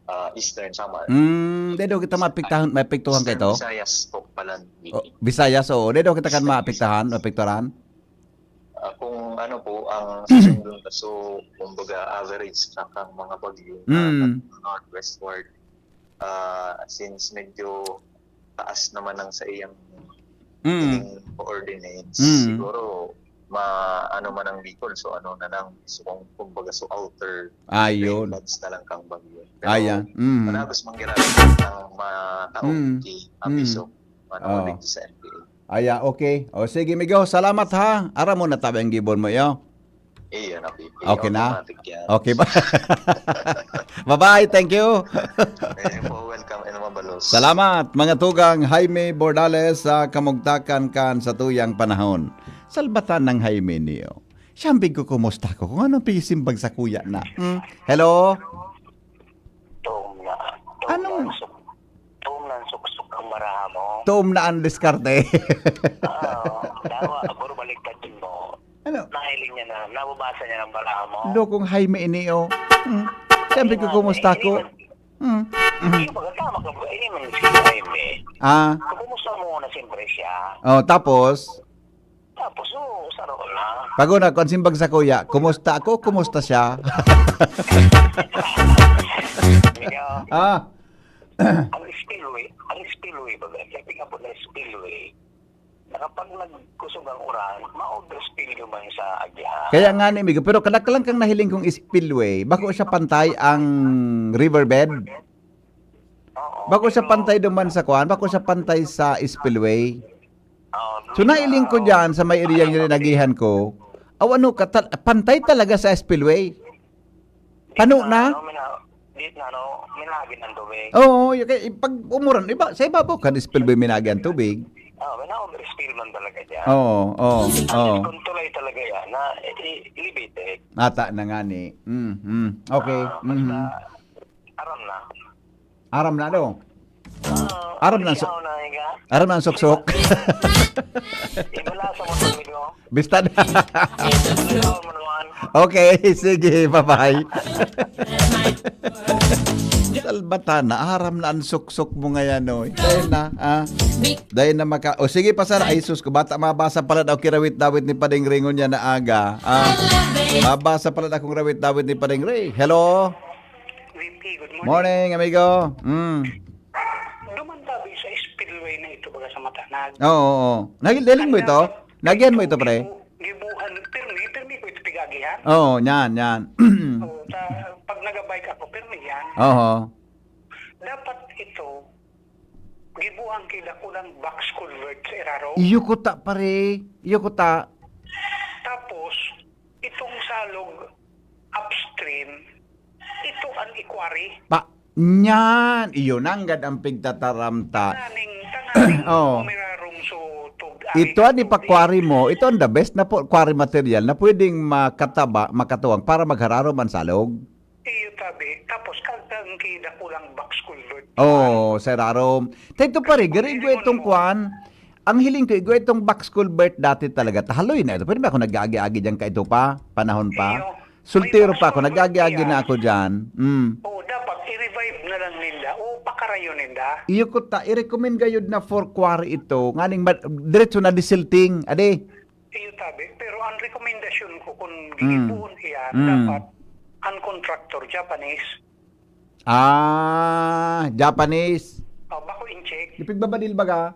ah, Eastern Samar. Mm, dai daw kita maapektahan, maapektuhan Eastern kaito? Visayas po pala. Oh, Visayas, oo. Dai daw kita kan maapektahan, maapekturan? Ah, kung ano po ang susundon na, so, kumbaga, average na kang mga bagyo na Mm. northwestward, ah, since medyo taas naman ang sa iyang Mm. ining coordinates, Mm. siguro ma ano man ang Bicol, so ano na lang, so kung kumbaga, so outer Ayun. range na lang kang bagyo. Pero Ayan. Mm. Managos manggiraray ang matao Mm. ki abiso Mm. manunod Oh. digdi sa N P A. Aya, okay. O sige, migo, salamat ha. Aram mo na tabi ang gibon mo, iyo. Iyo na, P P. Okay na? Automatic yan. Okay ba? Bye-bye, thank you. Eh, po, welcome and mabalos. Salamat, mga tugang Jaime Bordales sa kamugtakan kan satuyang panahon. Salbatan ng Jaime niyo. Siyambig ko, kumusta ko? Kung anong pisimbag sa kuya na. Hmm? Hello? Tuom na. Tuom Anong- na ang suk-, tuom na ang suksok ang baraha mo. Tuom na ang diskarte. Oo. Dawa, puro baliktad din mo. Ano? Nahiling niya na, nababasa niya ng baraha mo. Lokong Jaime ini, oh. Hmm. Siyambig ko, kumusta ko? Hmm. Hindi, maganda, maganda. Hindi man si Jaime. Ah, Kung kumusta mo na siyempre siya. Oh, tapos? Tapos, oh, saro na. Pag una, kung simbag sa kuya, kumusta ako? Kumusta siya? Ikaw, Ah, ang spillway, ang spillway, baga, sabi nga po na spillway, na kapag nagkusog ang uran, ma-overspill naman sa agya. Kaya nga ni, migo, pero kadaklan kang nahiling kong spillway. Bako siya pantay ang riverbed. Oo, Bako siya pero- pantay duman sa kuan, bako siya pantay sa spillway. Oo, So nailing ko diyan sa may area nga linagihan ko. Aw ano ka, tal- pantay talaga sa spillway. Pano na? Ano, may na, It na, no, minagin ang tubig. Oo, yung kay, pag umuran, iba, sa ibabaw kan spillway minagi ang tubig. Oh, may na-overspill man talaga dyan. Oo, oo, oo. Kung tulay talaga yan, na i- i- elevated. Ata na nga ni. Mm, mm. Okay. Ah, basta, Mhm. Aram na. Aram na, no? Ah, Aram na, ikaw so- na, higa. Aram na ang suksok. Ibala sa motor nito. Bista na. Ikaw mo naman. Okay, sige, bye-bye. Salbatan na, aram na ang suksok mo ngayon, oy. Dahil na, ah. Dahil na maka... O sige, pasar, ay sus ko, bata mabasa pala daw kirawit-dawit ni Pading Ringon niya na aga. Ah, mabasa pala daw kong rawit-dawit ni Pading Ray. Hello? V P, good morning. Morning, amigo. Mm. Duman tabi sa spillway na ito, baga sa Matanag. Oo, oo. Nagildeling mo ito? Nagihan mo ito, pre? Gibu- Gibuhan, pirmi, pirmi ko ito pigagihan. Oo, yan, yan. So, ta, pag nagabike ako, pirmi yan. Oo. Dapat ito, gibuhan kay dakulang box culvert sa iraro. Iyo ko ta, pare. Iyo ko ta. Tapos, itong salog upstream, ito ang ikwari. Pa, niyan. Iyo nanggad ang pigtataramta. Taning, tanganing Oo. Umirarong so tug. Ito ang ipakwari mo. Ito ang the best na po, quarry material na pwedeng makataba, makatuwang para maghararom ang salog. Iyo tabi. Tapos, kagtang kay dakulang box culvert. Oo, sa rarom. Tayo pare, gari igwa itong kwan. Ang hiling ko, igwa itong box culvert dati talaga. Tahaloy na ito. Pwede ba ako nag-aagi-agi dyan ka ito pa? Panahon pa? Iyo. Sultiro May pa ako. box culvert Nag-aagi-agi yan. na ako dyan. Mm. O, dapat i-revive na lang ninda o pakarayo ninda. Iyo ko ta, i-recommend gayud na for quarry ito. Nganing ma- diretso na disilting. Ade. Iyo tabi. Pero ang rekomendasyon ko, kung Mm. gigibuon iyan, Mm. dapat ang contractor, Japanese. Ah, Japanese. O, bako in check. Ipigbabadil baga?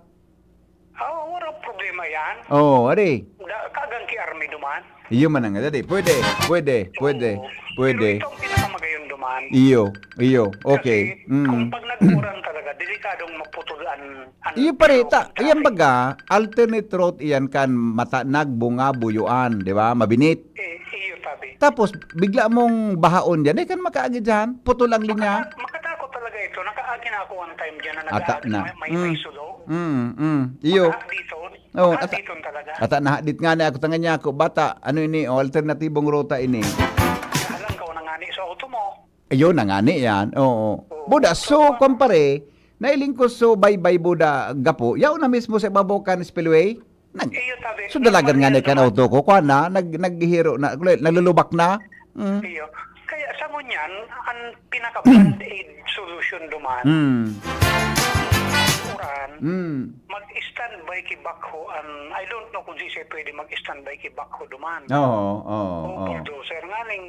Ah, wala problema yan. Oo, ade. Da, kagang ki army duman. Iyo man ang ade. Pwede, pwede, pwede, Oo. pwede. Pero ito ang pinakamagayon duman. Iyo, iyo. Okay. Kasi kung Mm. pag nagkuran talaga, delikadong maputol ang, ang Iyo pare, ta, traffic. Iyan baga, alternate route iyan kan Matanag, Bunga, Buyuan, di ba? Mabinit. Eh, iyo tabi. Tapos, bigla mong bahaon dyan, eh, kan makaagi dyan, putol ang linya. Makata- makatakot talaga ito. Nakaagi na ako one time dyan na Ata nag-aagi, na. may, may, Mm. may sulo. Mm, mm. Iyo. Dito. Oh, Maka ata- dito talaga. Ata nahadit nga na ako tangan niya ako, bata, ano ini, o alternatibong ruta ini. Alam ka na nga ni sa auto mo. Ayun na nga ni yan, oo. Buda, so, kwan pare, nailing ko so baybay buda gapo, yaw na mismo sa ibabaw kan spillway. Nag, Iyo tabi. so dalagan nga ni kan auto ko, kwan na, nag, naghihiro na, nalulubak na. Mm. Iyo. Kaya sa ngunyan, ang pinaka-band-aid solution duman, Mm. uran, Mm. mag-standby ki backhoe, and I don't know kung sisay pwede mag-standby ki backhoe duman. Oo, oo, O oo. bulldozer, nganing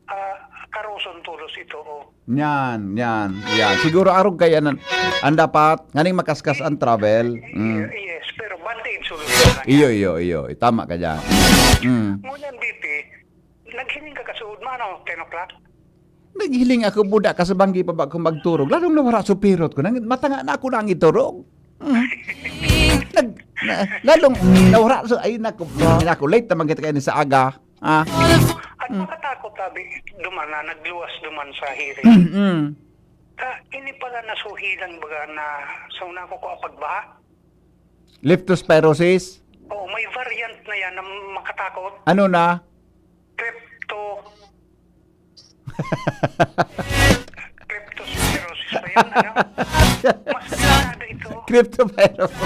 ah, karoson tulos ito, oh. Yan, yan, yan. Siguro arog kaya nan, ang dapat, nganing makaskas ang travel. Mm. Yes, pero band-aid solution lang Iyo, yan. iyo, iyo. Tama ka dyan. Mm. Ngunyan, B P, naghiling ka kasuod mo, ano, ten o'clock? Naghiling ako, buda, kasabanggi pa ba ako magturog? Lalong nawara sa pirot ko. Nang, matanga na ako nang iturog. Mm. Nag, na, lalong nawara sa, ay, naku, naku, late naman kita kayo sa aga. Ah. At makatakot, tabi, duman na, nagluwas duman sa hearing. Mm. Ka, ini pala nasuhilan baga na sa una ko ko pagbaha. Leptospirosis? Oh, may variant na yan na makatakot. Ano na? Crypto... Cryptospirosis ba yan? Ano? Mas delikado ito. Cryptospirosis.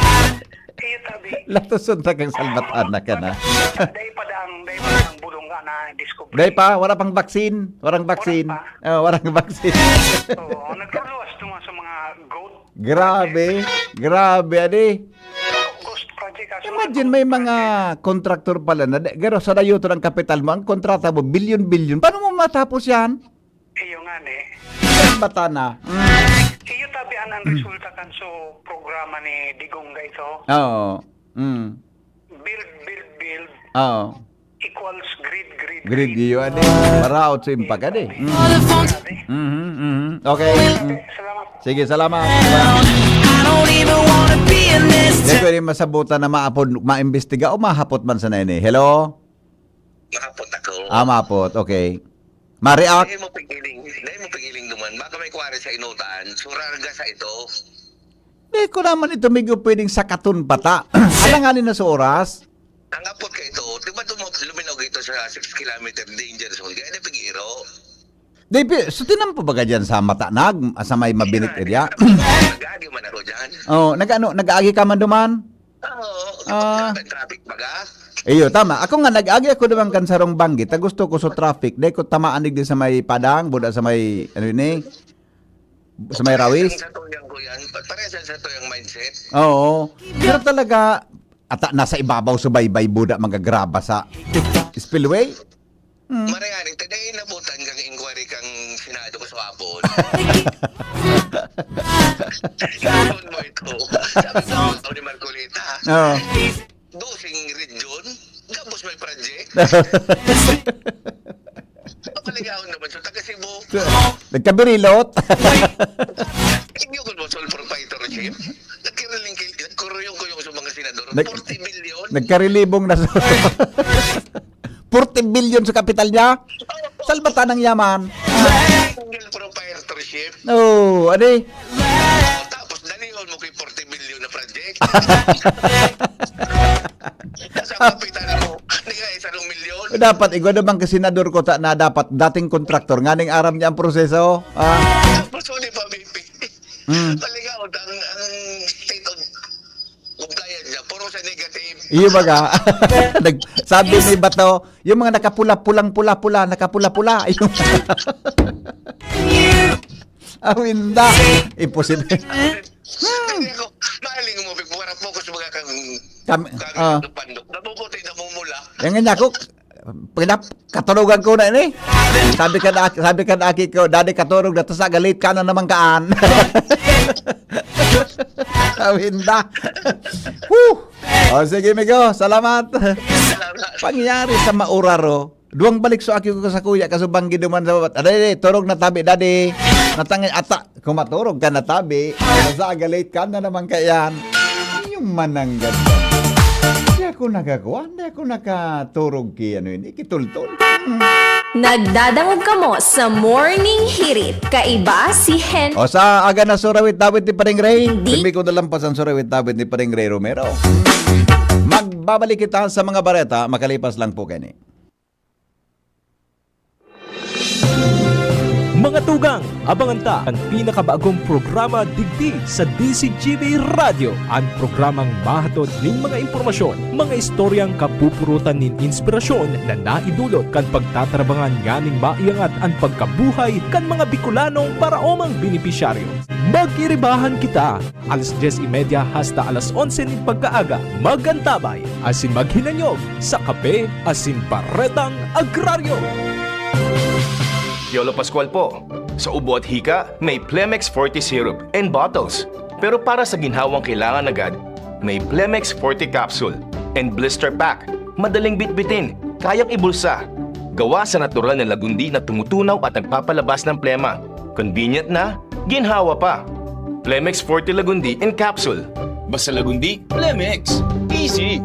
Iyo, tabi. Latoson ta kang salbatan na ka na. Dahil pa daang, dahil pa daang bulong ka na discovery. Dahil pa, wala pang vaccine. Warang vaccine. Wala Oh, warang vaccine. Oo, nagluluwas naman sa mga goat. Grabe. Grabe, adi. Ghost project. Kaso Imagine, may mga contractor pala na, garo sa dayo to ng kapital mo, ang kontrata mo, bilyon-bilyon. Paano mo matapos yan? Iyo nga, eh. Bata na. Mm. Iyo, tabi, ang resulta kan so programa ni Digong ga ito. Oo. Mm. Build, build, build Oo. equals greed, greed, Greed iyo, adi. Paraot sa impag, adi. Mm. Sabi. Mhm, mhm. Okay. Mm. Salamat. Sige, salamat. I don't even wanna be in this Di ko rin masabutan na maapod, maimbestiga o mahapot man sa nene. Hello? Mahapot ako. Ah, mahapot. Okay. Ma-react? Dahil mo pigiling, dahil mo pigiling duman, Kuwari sa inutan, so rarga sa ito. Di ko naman ito medyo pwedeng sakaton pata. Alanganin na sa oras. Ang apot ka ito, di ba tumo-, luminaw ito sa six kilometer danger zone, kaya napigiro. Di, pi-, so tinampo ba ka dyan sa Matanag, sa may Mabinit area? Nag-agi man ako dyan. Oh, nag-ano, nag-agi ka man duman? Oo, Ah. Traffic baga? Iyo, tama. Ako nga, nag-agi ako naman kan sarong banggit. Ta gusto ko sa traffic. Dahil ko tamaan digdi sa may Padang, buda sa may, ano yun eh? Sa may Rawis? Parehas sa tuyang ko yan. Pa-, parehas sa tuyang mindset. Oo. Pero talaga, ata, nasa ibabaw sa baybay, buda, magagraba sa spillway? Hmm. Mariani, ta dai nabutan kang inquiry kang Senado ko sa hapon. Sabi mo ito. Sabi ko, ikaw ni Marcoleta. Oo. Dosing region, gabos may project. Kapaligaon naman sa taga Cebu. Nagkabirilot. Inyo ko mo, sole proprietorship. Nagkiriling-, nagkuruyong-kuyong sa mga senador. Nag-, forty billion. Nagkarilibong na sa forty billion sa kapital niya? Salbatan ang yaman. Single proprietorship. Oh, adi. Tapos, dalihon mo kay forty billion na project. Sa kapital mo, di nga, isa milyon. Dapat, igwa naman ka senador ko ta-, na dapat dating kontraktor, nganing aram niya ang proseso. Ah. Tapos, di pa, B P. Mm. Talaga, ang, ang state of compliance niya, puro sa negative. Iyo baga. Nag-, sabi ni Bato, yung mga nakapula, pulang pula, pula, nakapula-pula. Yung awinda. Imposible. Hindi ako, maling mo, para focus mga kang Kami, kang ah. Pandok. Nabubuti, namumula. Yan nga niya ako, pinap-, katurugan ko na ini. Sabi ka na, sabi ka na, aki ko, "Daddy, katurog na, tasa galit ka na naman kaan." Awinda. Whew! O, sige, migo. Salamat. Salamat. Pangyari sa mauraro. Duwang balik so aki ko sa kuya, kaso banggi duman sa babat. Aday, aday, turog na tabi, daddy. Natangay ata, kumaturog ka na tabi. Tasa galit ka na naman kaiyan. Yung mananggad ka. Di ako nakakuha, di ako nakaturog ki ano yun, ikitultol. Nagdadangog kamo sa Morning Hirit. Kaiba si Hen- O, sa aga na surawit dawit ni Paring Ray. Hindi. Hindi ko nalampas ang surawit dawit ni Paring Ray Romero. Magbabalik kita sa mga bareta, makalipas lang po kani. Mga tugang, abangan ta an pinakabagong programa digdi sa D Z G B Radyo, an programang mahatod nin mga impormasyon, mga istoryang kapupurutan nin inspirasyon na naidulot kan pagtatarabangan nganing maiangat an pagkabuhay kan mga Bicolanong paraomang benepisyaryo. Mag-iribahan kita! Alas dyes y media hasta alas onse nin pagkaaga, mag-antabay asin maghinanyog sa Kape asin Baretang Agraryo. Piolo Pascual po. Sa ubo at hika, may Plemex Forte Syrup and bottles. Pero para sa ginhawang kailangan agad, may Plemex Forte Capsule and Blister Pack. Madaling bitbitin, kayang ibulsa. Gawa sa natural na lagundi na tumutunaw at nagpapalabas ng plema. Convenient na, ginhawa pa. Plemex Forte Lagundi in capsule. Basta Lagundi, Plemex. Easy!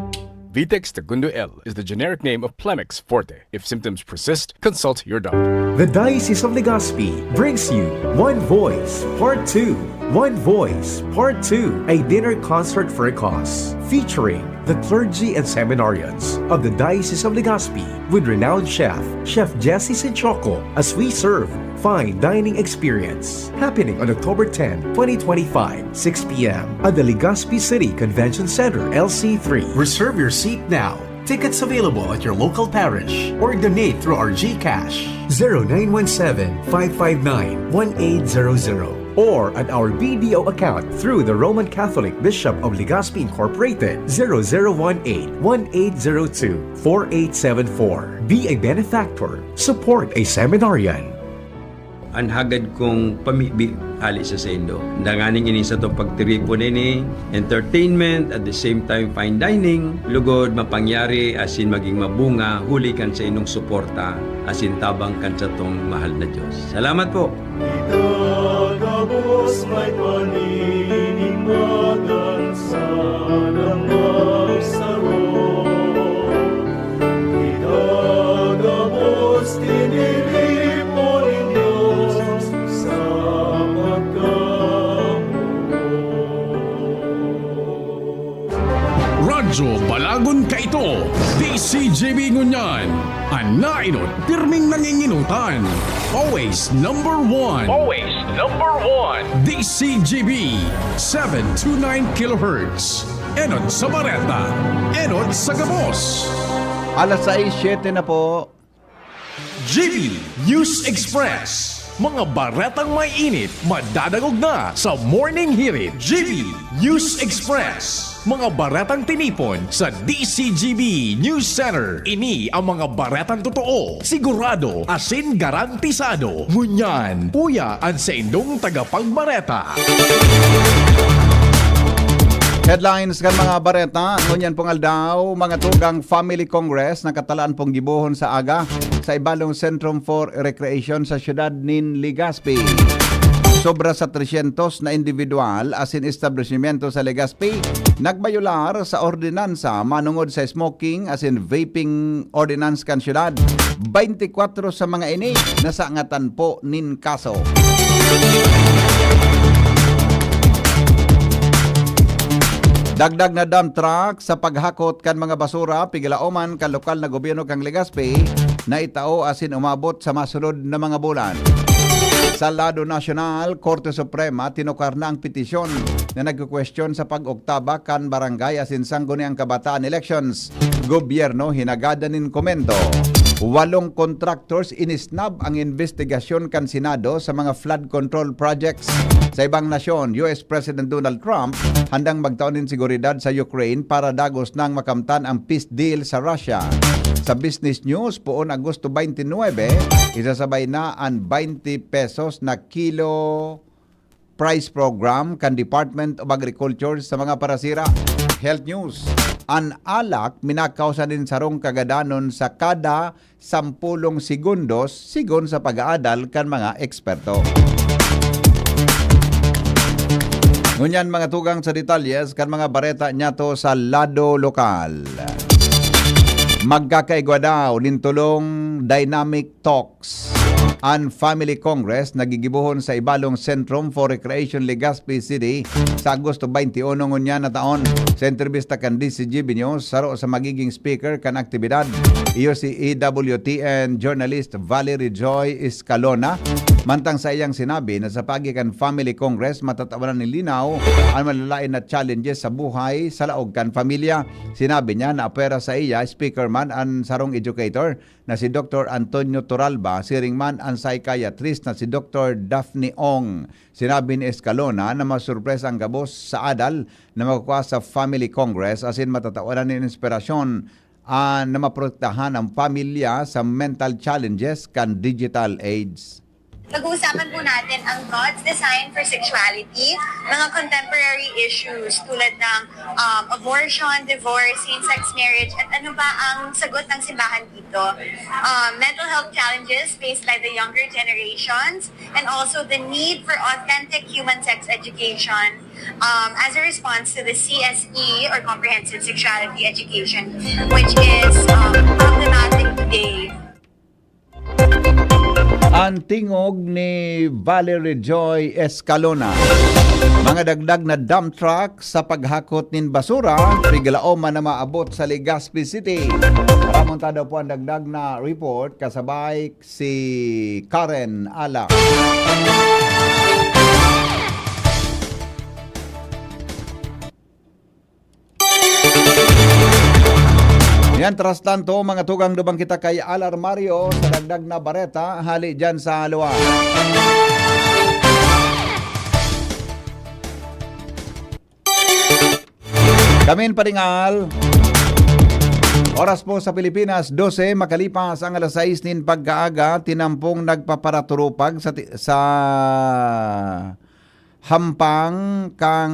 Vitex Tagundo L is the generic name of Plemex Forte. If symptoms persist, consult your doctor. The Diocese of Legazpi brings you One Voice Part two. One Voice Part two, a dinner concert for a cause, featuring the clergy and seminarians of the Diocese of Legazpi with renowned chef, Chef Jesse Sinchoco, as we serve fine dining experience. Happening on October ten, twenty twenty-five, six p m at the Legazpi City Convention Center, L C three. Reserve your seat now. Tickets available at your local parish or donate through our GCash, zero nine one seven, five five nine, one eight zero zero, or at our B D O account through the Roman Catholic Bishop of Legazpi Incorporated, zero zero one eight, one eight zero two, four eight seven four. Be a benefactor. Support a seminarian. An hagad kong pamibi hale sa saindo. Danganing ini satong pagtiripon ini, entertainment, at the same time fine dining, lugod mapangyari asin maging mabunga huli kan saindong suporta asin tabang kan satong mahal na Dios. Salamat po! Itagabos may paninimbagan sa damang saro. Itagabos tiniripo nin Dios sa Radyo Balagon kaito, D C G B ngunyan. An nainot, pirming nanginginutan. Always number one. Always number one. D C G B, seven two nine kilohertz. Enot sa bareta, enot sa gabos. Alas sais, siyete na po. G B News Express. Mga baretang may init, madadangog na sa Morning Hirit. G B News Express. Mga baretang tinipon sa D C G B News Center. Ini ang mga baretang totoo, sigurado, asin garantisado. Ngunyan, uya an saindong tagapagbareta. Headlines kan mga bareta. Ngunyan pong aldaw, mga tugang Family Congress nakatalaan pong gibohon sa aga sa ibalong Centrum for Recreation sa siyudad nin Legazpi. Sobra sa tresyentos na individual asin establisimyento sa Legazpi nagbayular sa ordinansa manungod sa smoking asin vaping ordinance kan siyudad. Baynte kwatro sa mga ini nasangatan po nin kaso. Dagdag na dump truck sa paghakot kan mga basura, piglaoman kan lokal na gobyerno kan Legazpi na itao asin umabot sa masunod na mga bulan. Sa lado nasyonal, Korte Suprema tinukar na ang petisyon na nagkukwestiyon sa pag-oktaba kan barangay asin sangguniang kabataan elections. Gobyerno hinagadan nin komento. Walong contractors inisnab ang investigasyon kan Senado sa mga flood control projects. Sa ibang nasyon, U S President Donald Trump handang magtao nin seguridad sa Ukraine para dagos nang makamtan ang peace deal sa Russia. Sa Business News, poon Agosto twenty-nine, isasabay na an twenty pesos na kilo price program kan Department of Agriculture sa mga parasira. Health News, an alak minakausa nin sarong kagadanon sa kada sampolong segundos, sigon sa pag-aadal kan mga eksperto. Ngunyan, mga tugang sa detalyes kan mga bareta niyato sa lado lokal. Magkakaigwa daw nin tulong dynamic talks an Family Congress na gigibohon sa ibalong Centrum for Recreation, Legazpi City, sa Agosto twenty-one ngunyan na taon. Sa entrebista kan D C G B News, saro sa magiging speaker kan aktibidad, iyo si E W T N journalist Valerie Joy Escalona. Mantang sa iyang sinabi na sa paagi kan Family Congress, matatawanan nin linaw an malalain na challenges sa buhay sa laog kan pamilya. Sinabi niya na apwera saiya, speaker man an sarong educator na si Doktor Antonio Toralba, siring man an psychiatrist na si Doktor Daphne Ong. Sinabi ni Escalona na masurpresa ang gabos sa adal na makukua sa Family Congress asin matatawanan nin inspirasyon, ah, na maprotektahan ang pamilya sa mental challenges kan digital age. Pag-uusapan po natin ang God's design for sexuality, mga contemporary issues tulad ng, um, abortion, divorce, same-sex marriage, at ano ba ang sagot ng simbahan dito. Um, mental health challenges faced by the younger generations, and also the need for authentic human sex education, um, as a response to the C S E or comprehensive sexuality education, which is, um, problematic today. An tingog ni Valerie Joy Escalona. Mga dagdag na dump truck sa paghakot nin basura, piglaom man na maabot sa Legazpi City. Pamunta daw po ang dagdag na report, kasabay si Karen Ala. Yan, tras tanto, mga tugang, lubang kita kay Alar Mario sa dagdag na bareta hali dyan sa luwa. Kamin paringal. Oras po sa Pilipinas, dose makalipas ang alas sais nin pagkaaga, tinampong nagpaparaturupag sa ti-, sa hampang kan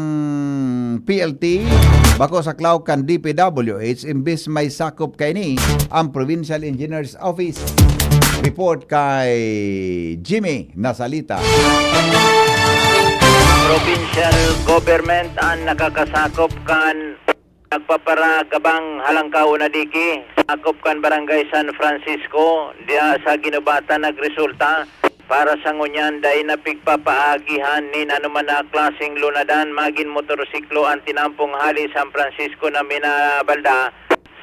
P L T, bako sa klaw kan D P W H, imbis may sakop kaini ang Provincial Engineers Office. Report kay Jimmy Nasalita. Provincial government ang nakakasakop kan nagpaparagabang Halangkaw na diki, sakop kan Barangay San Francisco, diya sa Guinobatan nagresulta Para sa ngunyan, dai na pigpapaagihan nin anoman na klaseng lunadan, magin motorsiklo an tinampong hali San Francisco na minabalda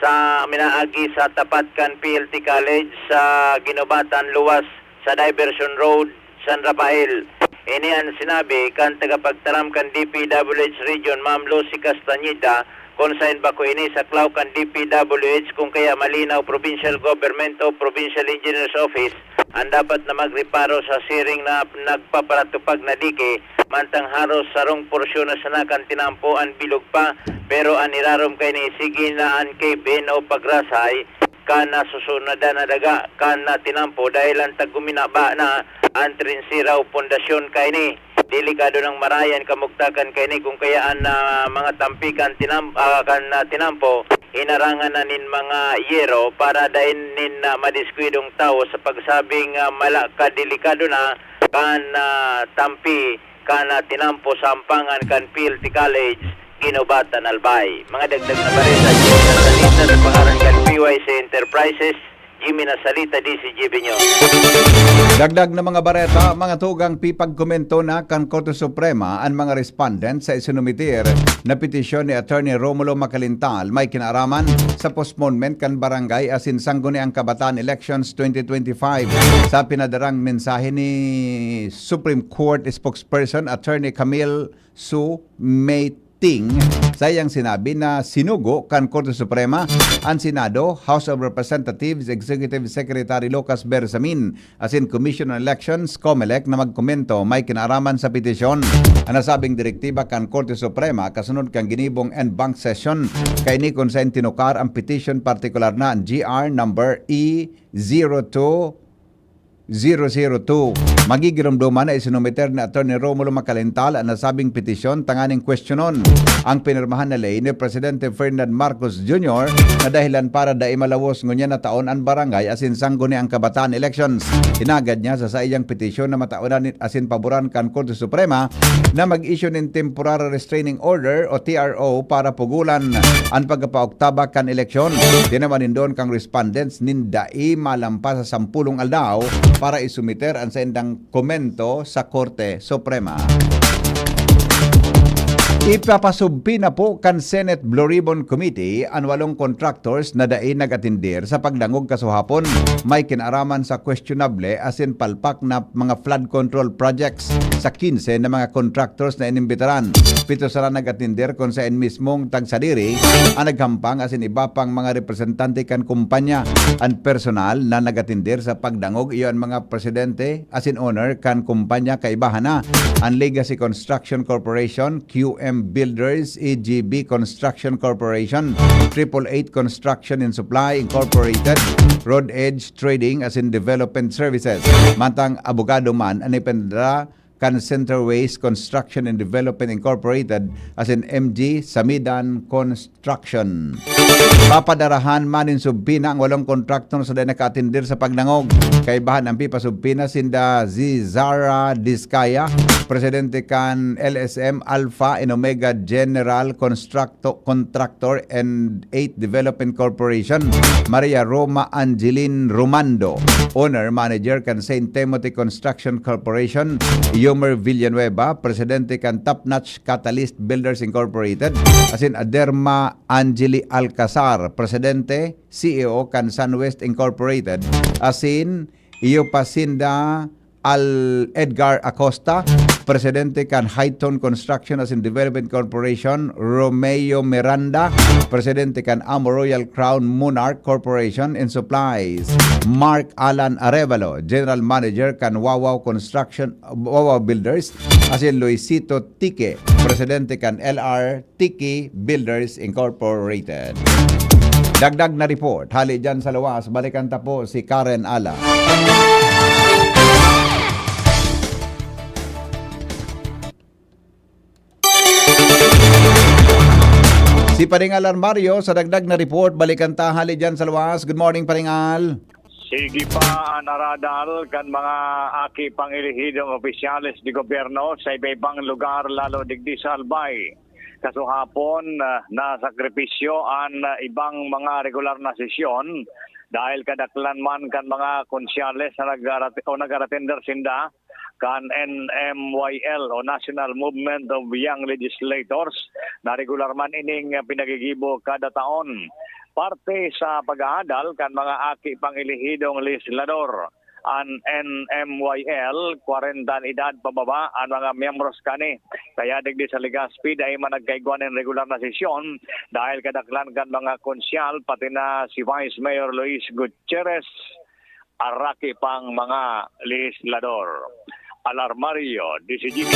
sa minaagi sa tapat kan P L T College sa Guinobatan, luwas sa Diversion Road, San Rafael. Ini an sinabi kan tagapagtaram kan D P W H Region, Ma'am Lucy Castañeda, kun saen bako ini saklaw kan D P W H, kun kaya malinaw, Provincial Government o Provincial Engineer's Office an dapat na magreparo sa siring na nagpaparatupag na dike, mantang haros sarong porsyon na sana kan tinampo an bilog pa, pero an irarom kaini sige na an cave-in o pagrasay kan nasusunodan na daga kan na tinampo, dahil an tagguminaba na an trinsira o pundasyon kaini. Delikado nang marayan kamugtakan kaini kung kaya an, ah, mga tampi kan tinam-, ah, kan, ah, tinampo, hinarangan na nin mga yero para dain nin, ah, madiskwidong tawo sa pagsabing, ah, mala ka delikado na kan, ah, tampi kan, ah, tinampo sa ampangan kan P L T College, Guinobatan, Albay. Mga dagdag na bareta, Jimmy Nasalita sa pangaran kan P Y C Enterprises, Jimmy Nasalita, D C G B News. Dagdag na mga bareta, mga tugang, pipagkomento na kan Korte Suprema an mga respondent sa isinumitir na petisyon ni Attorney Romulo Macalintal may kinaaraman sa postponement kan barangay asin sangguniang kabataan elections twenty twenty-five. Sa pinadarang mensahe ni Supreme Court spokesperson Attorney Camille Su Mei Ting, saiyang sinabi na sinugo kan Korte Suprema an Senado, House of Representatives Executive Secretary Lucas Bersamin, asin Commission on Elections, COMELEC, na magkomento may kinaaraman sa petisyon. An nasabing direktiba kan Korte Suprema kasunod kan ginibong en banc session kaini, kun saen tinukar an petisyon, partikular na an G R number E zero two zero zero two. Magigiromdoman na isinumiter ni Attorney Romulo Macalintal an nasabing petisyon tanganing kwestiyonon ang pinirmahan na ley ni Presidente Ferdinand Marcos Junior na dahilan para dai malawos ngunyan na taon an barangay asin sangguniang kabataan elections. Hinagad niya sa saiyang petisyon na mataonan ni-, asin paboran kan Korte Suprema na mag-issue nin temporary restraining order o T R O para pugulan an pagkapaoktaba kan eleksyon. Tinawan nin duon kan respondents nin dai malampas sa sampulong aldaw para isumiter an saindang komento sa Korte Suprema. Ipapasubpina po kan Senate Blue Ribbon Committee an walong contractors na dai nag-atender sa pagdangog kasuhapon may kinaaraman sa questionable asin palpak na mga flood control projects. Sa quince na mga contractors na inimbitaran, pito sana nag-atender, kun saen mismong tagsadiri an naghampang asin iba pang mga representante kan kumpanya. An personal na nag-atender sa pagdangog iyo an mga presidente asin owner kan kumpanya, kaibahan na an Legacy Construction Corporation, Q M Builders, E G B Construction Corporation, Triple Eight Construction and Supply Incorporated, Road Edge Trading asin Development Services. Mantang abogado man an ipinadara kan Centerways Construction and Development Incorporated asin M G Samidan Construction. Papadarahan man nin subpina ang walong kontraktor sa dai nakaatender sa pagdangog. Kaibahan ang pipasubpina sinda si Zara Discaya, presidente kan L S M Alpha and Omega General Constructo-, Contractor and Eight Development Corporation, Maria Roma Angeline Romando, owner manager kan Saint Timothy Construction Corporation, Yomer Villanueva, presidente kan Top Notch Catalyst Builders Incorporated, asin Aderma Angeli Alcazar, presidente, C E O kan Sunwest Incorporated, asin iyo pa sinda Al Edgar Acosta, presidente kan Hightone Construction asin Development Corporation, Romeo Miranda, presidente kan Amo Royal Crown Monarch Corporation and Supplies, Mark Alan Arevalo, general manager kan Wawaw Construction, Wawaw Builders, asin Luisito Tique, presidente kan L R Tiki Builders Incorporated. Dagdag na report hali dyan sa luwas, balikan ta po si Karen Ala. Si Paringal Armario sa dagdag na report, balikan ta hali dyan sa luwas. Good morning, Paringal. Sige pa an aradal kan mga aki pang elehidong opisyales de gobyerno sa iba-ibang lugar, lalo digdi sa Albay. Kasuhapon, ah, nasakripisyo an, ah, ibang mga regular na sesyon dahil kadaklan man kan mga konsyales na nag-arat-, o nag-aratender sinda kan N M Y L o National Movement of Young Legislators na regular man ining pinagigibo kada taon. Parte sa pag-aadal kan mga aki pang elehidong legislador, an N M Y L, kwarenta an edad pababa an mga miyembros kani. Kaya digdi sa Legazpi, dai man nagkaigwa nin regular na sesyon dahil kadaklan kan mga konsyal, pati na si Vice Mayor Luis Gutierrez, araki pang mga legislador. Alarmario, D C G.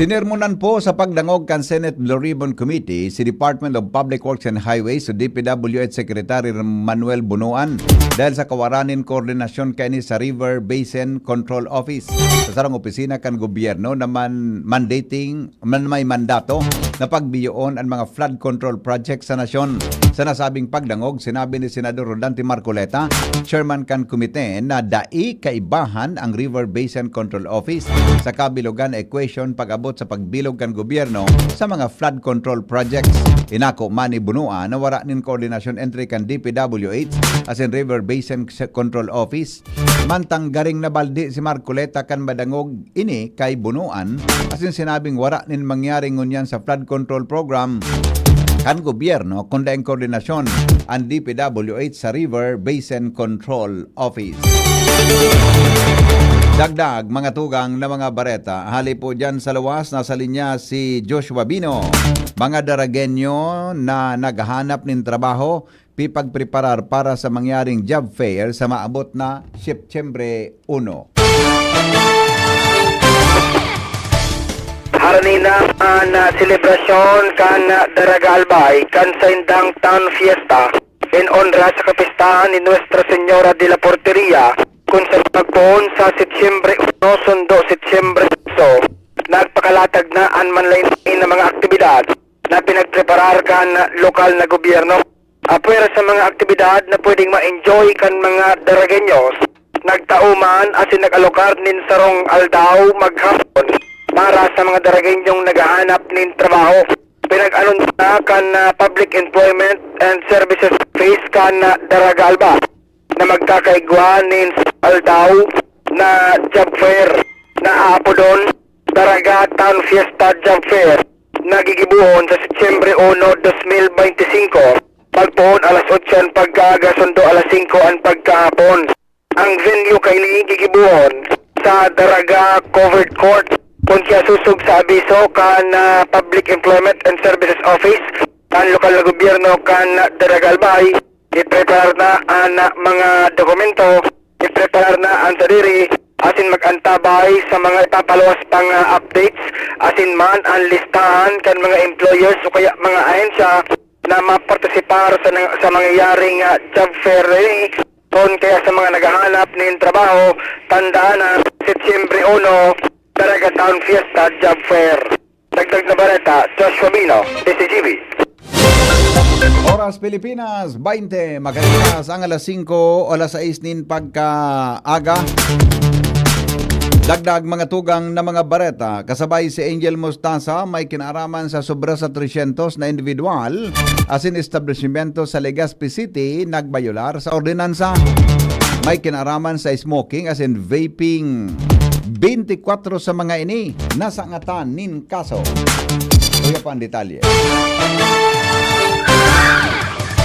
Sinermonan po sa pagdangog kan Senate Blue Ribbon Committee si Department of Public Works and Highways o D P W H Secretary Manuel Bunuan dahil sa kawaran nin koordinasyon kaini sa River Basin Control Office, sa sarong opisina kan gobyerno na man mandating man may mandato na pagbiyoon an mga flood control project sa nasyon. Sa nasabing pagdangog, sinabi ni Senador Rodante Marcoleta, chairman kan komite, na dai kaibahan ang River Basin Control Office sa kabilogan na equation pag-abot sa pagbilog kan gobyerno sa mga flood control projects. Inako man ni Bunuan na wara nin koordinasyon entre kan D P W H asin River Basin Control Office. Mantang garing nabaldi si Marcoleta kan madangog ini kay Bunuan, asin sinabing wara nin mangyari ngunyan sa flood control program kan gobyerno kun daing koordinasyon an D P W H sa River Basin Control Office. Dagdag mga tugang na mga bareta. Hali po dyan sa luwas, nasa linya si Joshua Bino. Mga Daragenyo na naghahanap nin trabaho, pipagpreparar para sa mangyaring job fair sa maabot na Setyembre uno. Harani na an, ah, selebrasyon kan, ah, Daraga Albay kan saindang Town Fiesta in onra sa kapistahan ni Nuestra Señora de la Porteria, kun sa pagpoon sa Setyembre uno sundo Setyembre dos, nagpakalatag na an manlain-lain na mga aktibidad na pinagpreparar kan lokal na gobyerno. Apwera sa mga aktibidad na pwedeng ma-enjoy kan mga Daragenyos, nagtao man asin nag-alokar nin sarong aldaw maghapon para sa mga Daragenyong naghahanap nin trabaho. Pinag-anunsya kan, ah, Public Employment and Services Office kan, ah, Daraga Albay na magkakaigwa nin aldaw na job fair na aapodon Daraga Town Fiesta Job Fair na gigibohon sa Setyembre uno, dos mil bente singko, pagpoon alas otso an pagkaaga sundo alas singko an pagkahapon. Ang venue kaini gigibohon sa Daraga Covered Court, kun kaya susog sa abiso kan, ah, Public Employment and Services Office kan lokal na gobyerno kan Daraga Albay. Ipreparar na an mga dokumento, ipreparar na an sadiri, asin mag-antabay sa mga ipapaluwas pang, ah, updates, asin man an listahan kan mga employers o kaya mga ahensya na mapartisipar sa nang-, sa mangyayaring, ah, job fair na ini. Kun kaya sa mga naghahanap nin trabaho, tandaan na Setyembre uno, Daraga Town Fiesta Job Fair. Dagdag na bareta, Joshua Bino, D C G B. Oras Pilipinas, baynte, makalipas ang alas singko o alas sais nin pagkaaga. Dagdag mga tugang na mga bareta, kasabay si Angel Mostaza, may kinaaraman sa sobra sa tresyentos na individual asin establisimento sa Legazpi City nagbayular sa ordinansa. May kinaaraman sa smoking asin vaping. Bente kwatro sa mga ini nasa ngatan nin kaso. Uya pa ang detalye.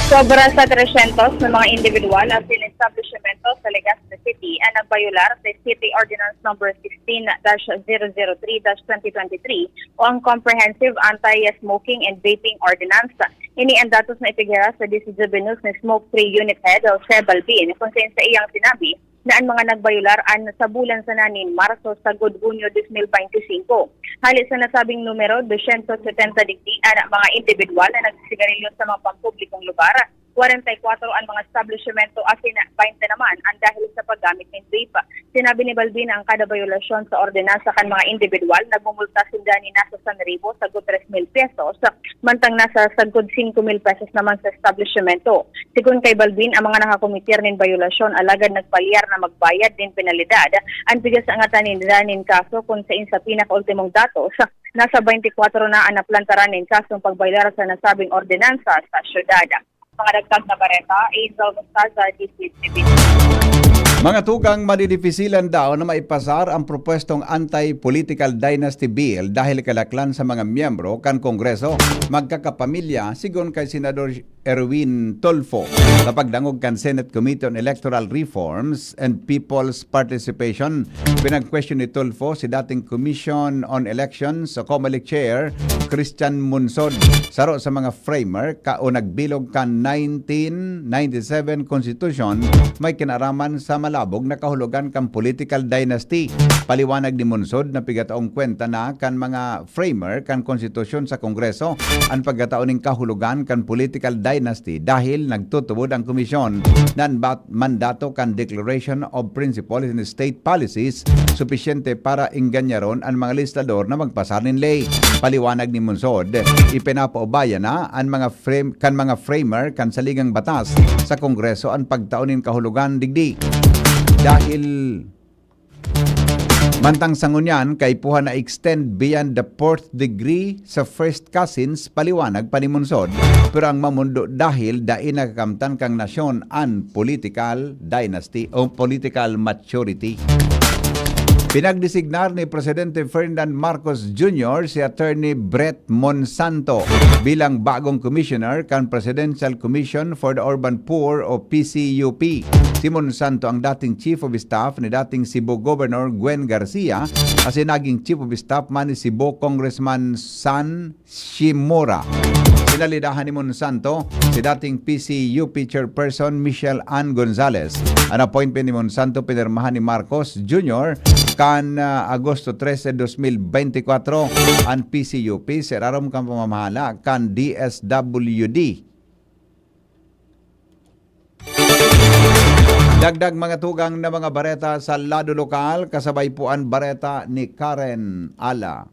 Sobra sa tresyentos na mga individual asin establisimento sa Legazpi City ang nagbayular sa City Ordinance Number sixteen dash zero zero three dash twenty twenty-three o ang Comprehensive Anti-Smoking and Vaping Ordinance. Ini ang datos na ipighiras sa D C G B News ni Smoke Free Unit Head Jose Balbin, kung saen sa iyang sinabi na an mga nagbayular an sa bulan sana nin Marso sagkod Hunyo dos mil bente singko. Hale sa nasabing numero, dosyentos setenta digdi an mga individual na nagsisigarilyo sa mga pampublikong lugar, kwarenta y kwatro an mga establisimento asin baynte naman an dahil sa paggamit nin vape. Sinabi ni Balbin na an kada bayolasyon sa ordenansa kan mga individual, nagmumulta sinda nin nasa san ribo sagkod tres mil pesos, mantang nasa sagkod singko mil pesos naman sa establisimento. Sigon kay Balbin, ang mga nakakometer nin bayolasyon alagad nagpalyar na magbayad nin penalidad, an piga sa ngatan ninda nin kaso, kun saen sa pinakaultimong datos, nasa baynte kwatro na an naplantaran nin kasong pagbayolar sa nasabing ordenansa sa syudad. Mga dagdag na bareta, Angel Mustazar, D C T V. Mga tugang, madidipisilan daw na maipasar ang propuestong Anti-Political Dynasty Bill dahil kalaklan sa mga miyembro kan Kongreso. Magkakapamilya, sigon kay Senador Erwin Tulfo, sa pagdangog kan Senate Committee on Electoral Reforms and People's Participation. Pinag-question ni Tulfo si dating Commission on Elections o COMELEC Chair Christian Monsod, saro sa mga framer ka o nagbilog kan nineteen ninety-seven Constitution, may kinaraman sa malabog na kahulogan kan political dynasty. Paliwanag ni Monsod na pigataong kwenta na kan mga framer kan konstitusyon sa Kongreso an pagkatao nin kahulogan kan political dynasty dahil nagtutubod ang komisyon na an bat-, mandato kan Declaration of Principles and State Policies supisyente para engganyaron an mga legislador na magpasar nin ley. Paliwanag ni Monsod, ipinapaubaya na an mga frame, kan mga framer kan saligang batas sa Kongreso an pagtao nin kahulogan digdi. Dahil mantang sa ngunyan, kaipuhan na extend beyond the fourth degree sa first cousins, paliwanag pa ni Monsod, pero ang mamundo dahil dai nakakamtan kan nasyon an political dynasty o political maturity. Pinagdesignar ni Presidente Ferdinand Marcos Junior si Attorney Brett Monsanto bilang bagong commissioner kan Presidential Commission for the Urban Poor o P C U P. Si Monsanto ang dating Chief of Staff ni dating Cebu Governor Gwen Garcia, asin naging Chief of Staff man ni Cebu Congressman San Shimura. Sinalidahan ni Monsanto si dating P C U P Chairperson Michelle Ann Gonzalez. An appointment ni Monsanto pinirmahan ni Marcos Junior kan, ah, Agosto trese, dos mil bente kwatro. An P C U P sa irarom kan pamamahala kan D S W D. Dagdag mga tugang na mga bareta sa lado lokal, kasabay po an bareta ni Karen Ala.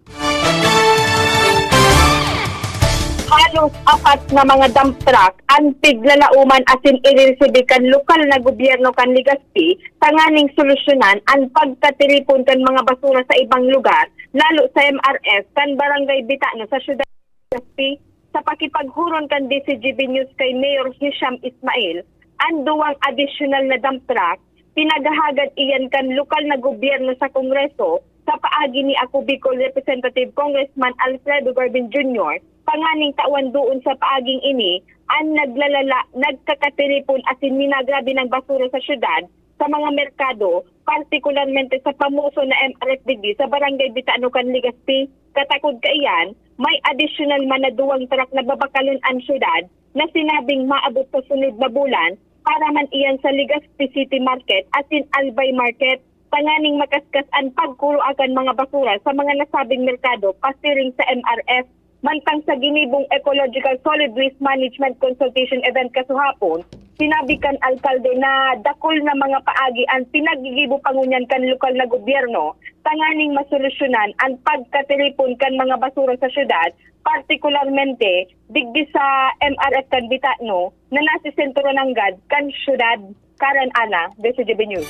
Halos apat na mga dump truck an piglalauman asin ireresibi kan lokal na gobyerno kan Legazpi tanganing solusyonan an pagkatiripon kan mga basura sa ibang lugar, lalo sa M R F kan Barangay Bitano sa siyudad kan Legazpi. Sa pakipaghuron kan D C G B News kay Mayor Hisham Ismail, an duwang adisyonal na dump truck, pinaghahagad iyan kan lokal na gobyerno sa Kongreso sa paagi ni Ako Bicol Representative Congressman Alfredo Garbin Junior, tanganing tawan doon sa paaging ini an naglalala, nagkakatiripon asin minagrabe ng basura sa syudad, sa mga merkado, partikularmente sa pamoso na M R F digdi sa Barangay Bitano kan Legazpi. Katakod kaiyan, may adisyonal man na duwang truck na babakalon an syudad na sinabing maabot sa sunod na bulan para man iyan sa Legazpi City Market asin Albay Market, tanganing makaskas an pagkuroa kan mga basura sa mga nasabing merkado pasiring sa M R F. Mantang sa ginibong Ecological Solid Waste Management Consultation Event kasuhapon, sinabi kan alkalde na dakul na mga paagi an pinaggigibo pa ngunyan kan lokal na gobyerno tanganing masolusyonan an pagkatiripon kan mga basura sa syudad, partikularmente digdi sa M R F kan Bitano na nasesentro nanggad kan syudad. Karen Ana, D C G B News.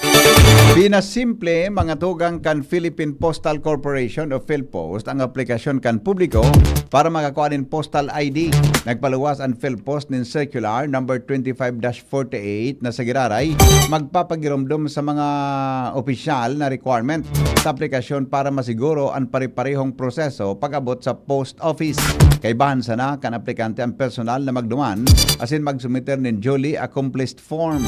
Pinasimple, mga tugang, kan Philippine Postal Corporation o PhilPost ang aplikasyon kan publiko para makakua nin postal I D. Nagpaluwas an PhilPost nin Circular Number twenty-five dash forty-eight na sa giraray magpapagiromdom sa mga opisyal na requirement sa aplikasyon para masiguro an pare-parehong proseso pag-abot sa post office. Kaibahan sana kan aplikante an personal na magduman asin magsumiter nin duly accomplished form.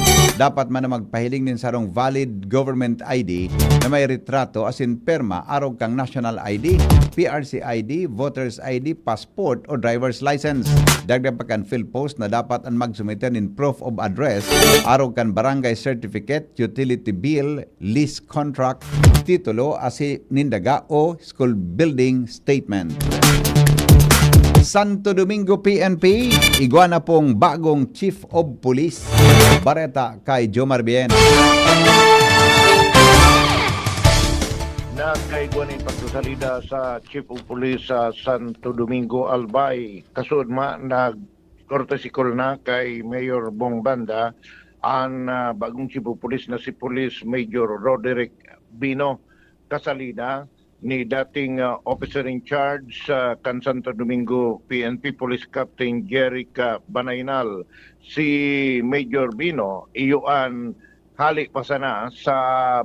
Dapat man na magpahiling nin sarong valid government I D na may retrato asin pirma arog kan national I D, P R C I D, voter's I D, passport o driver's license. Dagdag pa kan PhilPost na dapat an magsumiter nin proof of address arog kan barangay certificate, utility bill, lease contract, titulo asin nin daga o school building statement. Santo Domingo P N P, igwa na pong bagong Chief of Police. Bareta kay Jomar Bien. Nagkaigwa nin pagsasalida sa Chief of Police sa Santo Domingo, Albay. Kasuodma, nag-courtesy call na kay Mayor Bong Banda an, ah, bagong Chief of Police na si Police Major Roderick Bino. Kasalida, ni dating, ah, officer in charge sa kan Santo Domingo P N P Police Captain Jeric, ah, Banaynal, si Major Bino, iyo an hali pa sana sa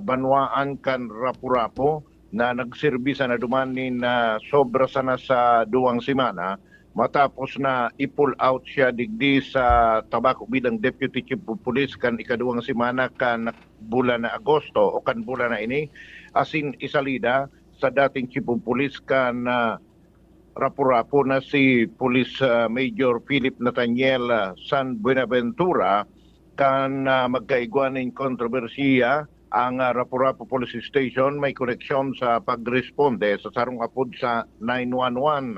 banwaan kan Rapu-Rapu na nagserbi sana duman nin, ah, sobra sana sa duwang semana matapos na i-pull out siya digdi sa tabako bilang Deputy Chief of Police kan ikaduwang semana kan bulan na Agosto o kan bulan na ini, asin isalida sa dating Chief of Police kan, ah, Rapu-Rapu na si Police, ah, Major Philip Nathaniel, ah, San Buenaventura, kan, ah, magkaigwa nin kontrobersiya ang, ah, Rapu-Rapu Police Station may koneksyon sa pagresponde sa sarong apod sa nine one one.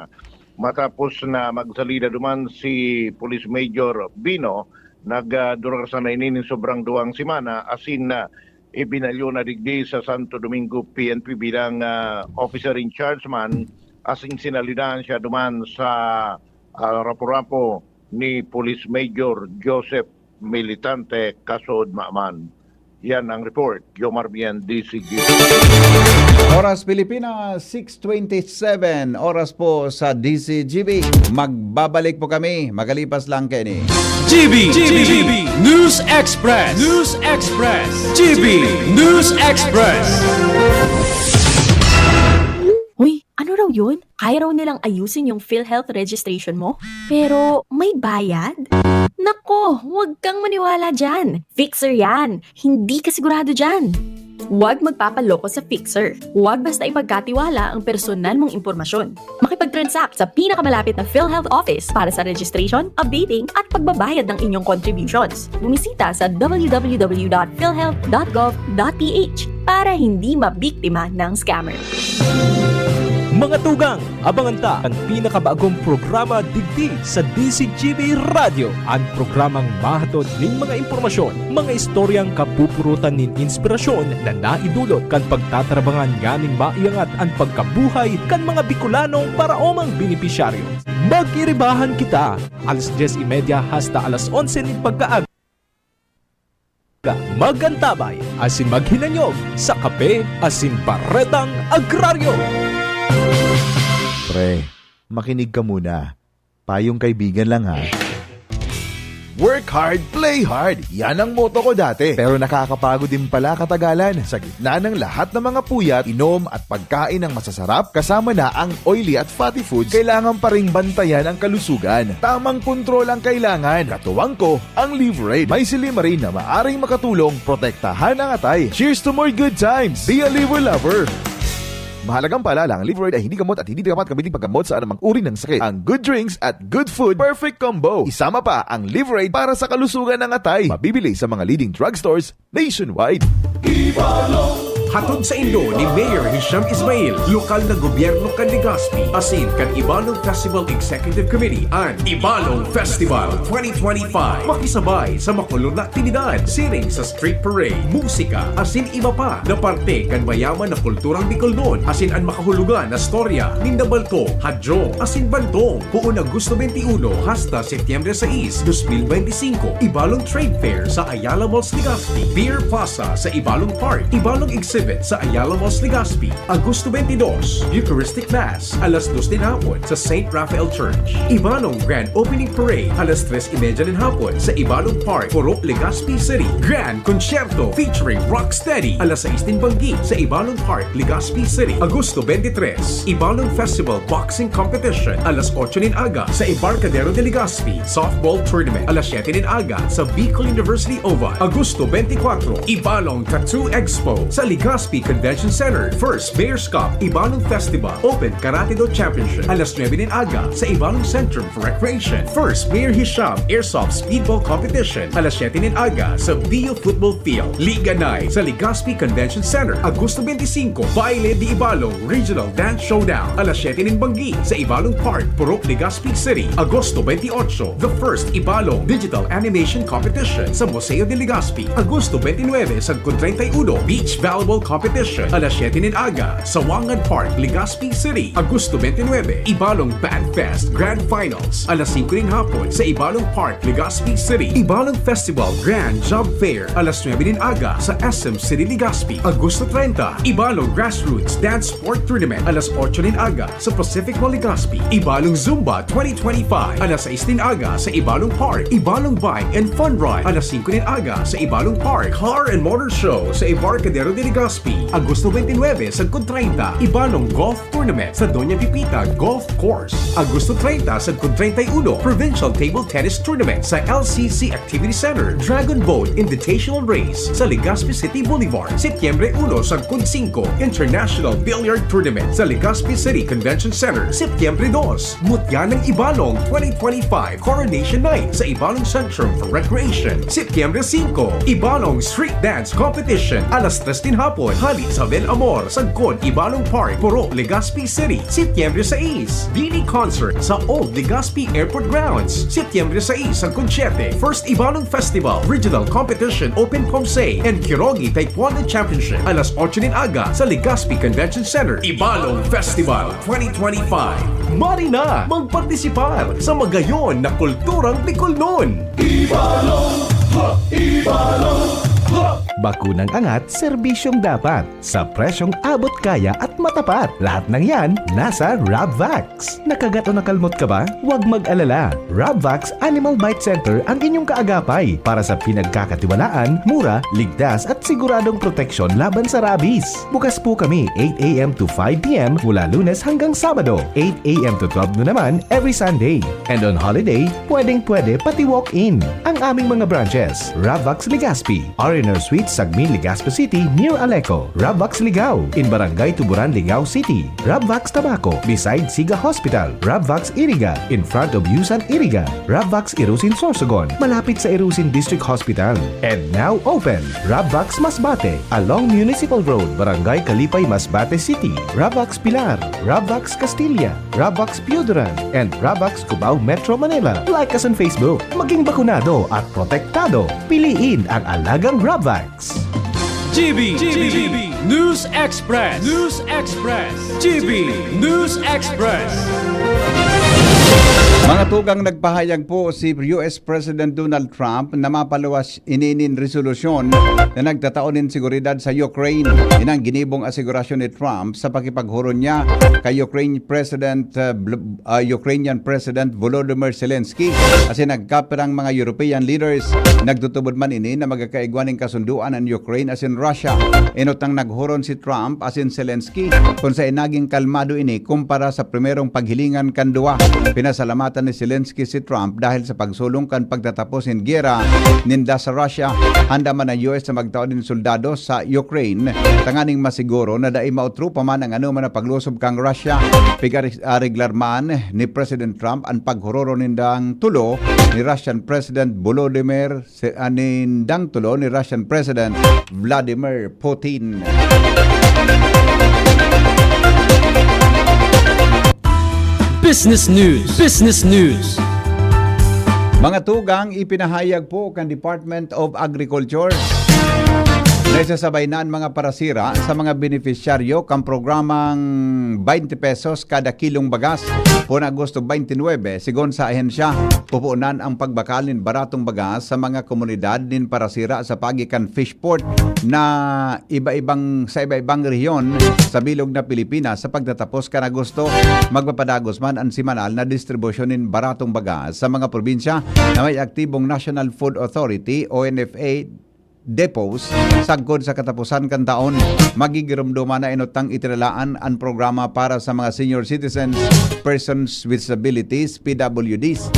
Matapos na magsalida duman si Police Major Bino, nag, ah, durar sana ini nin sobrang duwang semana, asin, ah, ibinalyo na digdi sa Santo Domingo P N P bilang, ah, officer in charge man, asin sinalidahan siya duman sa, ah, Rapu-Rapu ni Police Major Joseph Militante Kasood Maman. Yan ang report. Jomar Bien, D C G. Oras Pilipinas, six twenty-seven. Oras po sa D C G B. Magbabalik po kami. Magalipas lang kaini. G B, G B, News Express, News Express, G B News Express. Uy, ano raw yun? Kaya raw nilang ayusin yung PhilHealth registration mo? Pero may bayad? Nako, huwag kang maniwala dyan. Fixer yan. Hindi ka sigurado dyan. Huwag magpapaloko sa Fixer. Huwag basta ipagkatiwala ang personal mong impormasyon. Makipag-transact sa pinakamalapit na PhilHealth office para sa registration, updating, at pagbabayad ng inyong contributions. Bumisita sa w w w dot philhealth dot gov dot p h para hindi mabiktima ng scammer. Mga tugang, abangan ta an pinakabagong programa digdi sa D C G B Radyo, an programang mahatod nin mga impormasyon, mga istoryang kapupurutan nin inspirasyon na naidulot kan pagtatarabangan nganing maiangat an pagkabuhay kan mga Bicolanong paraomang benepisyaryo. Magiribahan kita, alas dyes y media hasta alas onse nin pagkaaga. Magantabay asin maghinanyog sa kape asin baretang agraryo. Pre, makinig ka muna. Payong kaibigan lang, ha. Work hard, play hard. Yan ang motto ko dati. Pero nakakapagod din pala katagalan. Sa gitna ng lahat ng mga puyat, inom at pagkain ng masasarap, kasama na ang oily at fatty foods, kailangan pa ring bantayan ang kalusugan. Tamang kontrol ang kailangan. Katuwang ko, ang Liverade. May Silimarin na maaring makatulong protektahan ang atay. Cheers to more good times! Be a Liver Lover! Mahalagang paalala, ang Liverade ay hindi gamot at hindi dapat gamitin paggamot sa anumang uri ng sakit. Ang good drinks at good food, perfect combo. Isama pa ang Liverade para sa kalusugan ng atay. Mabibili sa mga leading drugstores nationwide. Hatod saindo ni Mayor Hisham Ismail, lokal na gobyerno kan Legazpi, asin kan Ibalong Festival Executive Committee, an Ibalong Festival twenty twenty-five. Makisabay sa makulog na aktibidad, siring sa street parade, musika, asin iba pa na parte kan mayaman na kulturang Bicolnon, asin an makahulugan na storya ninda Baltong, Hadjong, asin Bantong. Poon Agosto twenty-one hasta Setyembre sais, dos mil benti singko, Ibalong Trade Fair sa Ayala Malls, Legazpi. Beer Plaza sa Ibalong Park. Ibalong Exhibit sa Ayala Malls, Legazpi. Agosto twenty-dos, Eucharistic Mass, alas dos nin hapon sa Saint Raphael Church. Ibalong Grand Opening Parade, alas tres y media nin hapon sa Ibalong Park, Purok, Legazpi City. Grand Concierto featuring Rocksteady, alas sais nin banggi sa Ibalong Park, Legazpi City. Agosto twenty-tres, Ibalong Festival Boxing Competition, alas otso nin aga sa Embarcadero de Legazpi. Softball Tournament, alas siyete nin aga sa Bicol University Oval. Agosto twenty-kwatro, Ibalong Tattoo Expo sa Legazpi Convention Center. First Mayor's Cup Ibalong Festival Open Karate Do Championship, alas nuebe nin aga sa Ibalong Centrum for Recreation. First Mayor Hisham Airsoft Speedball Competition, alas siyete nin aga sa B U Football Field. Liga Night sa Legazpi Convention Center, Agosto twenty-singko, Baile de Ibalong Regional Dance Showdown, alas siyete nin banggi sa Ibalong Park, Purok, Legazpi City. Agosto twenty-otso, The First Ibalong Digital Animation Competition sa Museo de Legazpi. Agosto twenty-nuebe, Sagkod treinta y uno, Beach Volleyball Competition, alas siyete nin aga, sa Wangan Park, Legazpi City. Agosto twenty-nine, Ibalong Band Fest Grand Finals, alas singko nin hapon, sa Ibalong Park, Legazpi City. Ibalong Festival Grand Job Fair, alas nuebe nin aga, sa S M City, Legazpi. Agosto treinta, Ibalong Grassroots Dance Sport Tournament, alas otso nin aga, sa Pacific Mall, Legazpi. Ibalong Zumba twenty twenty-five, alas sais nin aga, sa Ibalong Park. Ibalong Bike and Fun Ride, alas singko nin aga, sa Ibalong Park. Car and Motor Show, sa Embarcadero de Legazpi. Agosto twenty-nine, sagkod treinta, Ibalong Golf Tournament sa Doña Pepita Golf Course. Agosto treinta, sagkod treinta y uno, Provincial Table Tennis Tournament sa L C C Activity Center. Dragon Boat Invitational Race sa Legazpi City Boulevard, Setyembre uno, sagkod singko, International Billiard Tournament sa Legazpi City Convention Center, Setyembre dos. Mutya ng Ibalong twenty twenty-five Coronation Night sa Ibalong Centrum for Recreation, Setyembre singko. Ibalong Street Dance Competition, alas tres nin hapon, hali sa Bel Amor, sagkod Ibalong Park, Puro, Legazpi City, Setyembre sais. Dini Concert sa Old Legazpi Airport Grounds, Setyembre sais sagkod siyete. First Ibalong Festival Regional Competition Open Pomsey and Kirogi Taekwondo Championship, alas otso nin aga sa Legazpi Convention Center. Ibalong Festival twenty twenty-five. Mari na magpartisipar sa magayon na kulturang Bicolnon! Ibalong! Ha! Ibalong! Ha! Bakunang angat, serbisyong dapat, sa presyong abot kaya at matapat. Lahat ng yan, nasa Rabvax. Nakagat o nakalmot ka ba? Huwag mag-alala. Rabvax Animal Bite Center ang inyong kaagapay para sa pinagkakatiwalaan, mura, ligtas at siguradong proteksyon laban sa rabies. Bukas po kami eight a m to five p m mula Lunes hanggang Sabado, eight a m to twelve noon naman every Sunday. And on holiday, pwedeng-pwede pati walk-in. Ang aming mga branches, Rabvax Legazpi, R and R Suites, Sagmin, Legazpi City, near Aleco. Rabvax Ligao, in Barangay Tuburan, Ligao City. Rabvax Tabaco, beside Siga Hospital. Rabvax Iriga, in front of Yusan Iriga. Rabvax Irusin, Sorsogon, malapit sa Irusin District Hospital. And now open, Rabvax Masbate, along Municipal Road, Barangay Kalipay, Masbate City. Rabvax Pilar, Rabvax Castilla, Rabvax Pioduran, and Rabvax Cubao, Metro Manila. Like us on Facebook. Maging bakunado at protektado. Piliin ang alagang Rabvax. G B, G B, News Express, News Express, G B News Express. Mga tugang, nagpahayag po si U S President Donald Trump na mapaluwas ini nin resolusyon na nagtatao nin seguridad sa Ukraine. Inang ginibong asegurasyon ni Trump sa pakipaghuron niya kay Ukraine President, uh, Bl-, uh, Ukrainian President Volodymyr Zelensky asin nagkapirang mga European leaders. Nagtutubod man ini na magkakaigwa nin kasundoan an Ukraine asin Russia. Enot nang naghuron si Trump asin Zelensky kun saen nagin kalmado ini kumpara sa primerong paghilingan kan duwa. Pinasalamatan ni Zelensky si Trump dahil sa pagsulong kan pagtatapos nin giyera ninda sa Russia. Handa man ang U S na magtao nin soldado sa Ukraine tanganing masiguro na dai maotro pa man ang anoman na paglusob kan Russia. Pig-areglar man ni President Trump an paghuroron nindang tulo ni Russian President Volodymyr Se-, ah, nindang tulo ni Russian President Vladimir Putin. Business News. Business News. Mga tugang, ipinahayag po kan Department of Agriculture na isasabay na an mga parasira sa mga benepisyaryo kan programang twenty pesos kada kilong bagas. Poon Agosto twenty-nine, sigon sa ahensya, pupunan ang pagbakal nin baratong bagas sa mga komunidad nin parasira sa paagi kan fish port na iba-ibang, sa iba-ibang rehiyon sa bilog na Pilipinas. Sa pagtatapos kan Agosto, magpapadagos man an semanal na distribusyon nin baratong bagas sa mga probinsya na may aktibong National Food Authority o N F A depots. Sagkod sa kataposan kan taon, magigiromdoman na enot tang itinalaan an programa para sa mga senior citizens, persons with disabilities, P W Ds,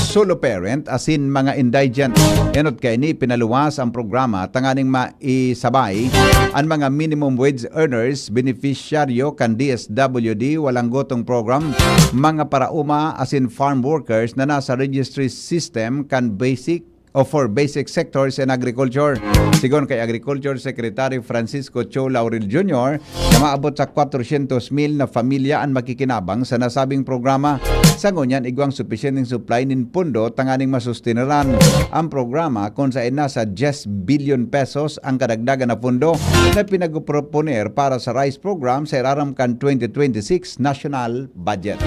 solo parent, asin mga indigent. Enot kaini, pinaluwas ang programa tanganing maisabay an mga minimum wage earners, benepisyaryo kan D S W D, walang gotong program, mga paraoma asin farm workers na nasa registry system kan basic o for basic sectors in agriculture. Sigon kay Agriculture Secretary Francisco Cho Laurel Junior, na maabot sa kwatrosyentos mil na pamilya an makikinabang sa nasabing programa. Sa ngunyan, igwang supisyenteng supply nin pondo tanganing masustenaran ang programa, kun saen nasa diyes bilyon pesos ang kadagdagan na pondo na pinagproponer para sa rice program sa irarom kan twenty twenty-six national budget.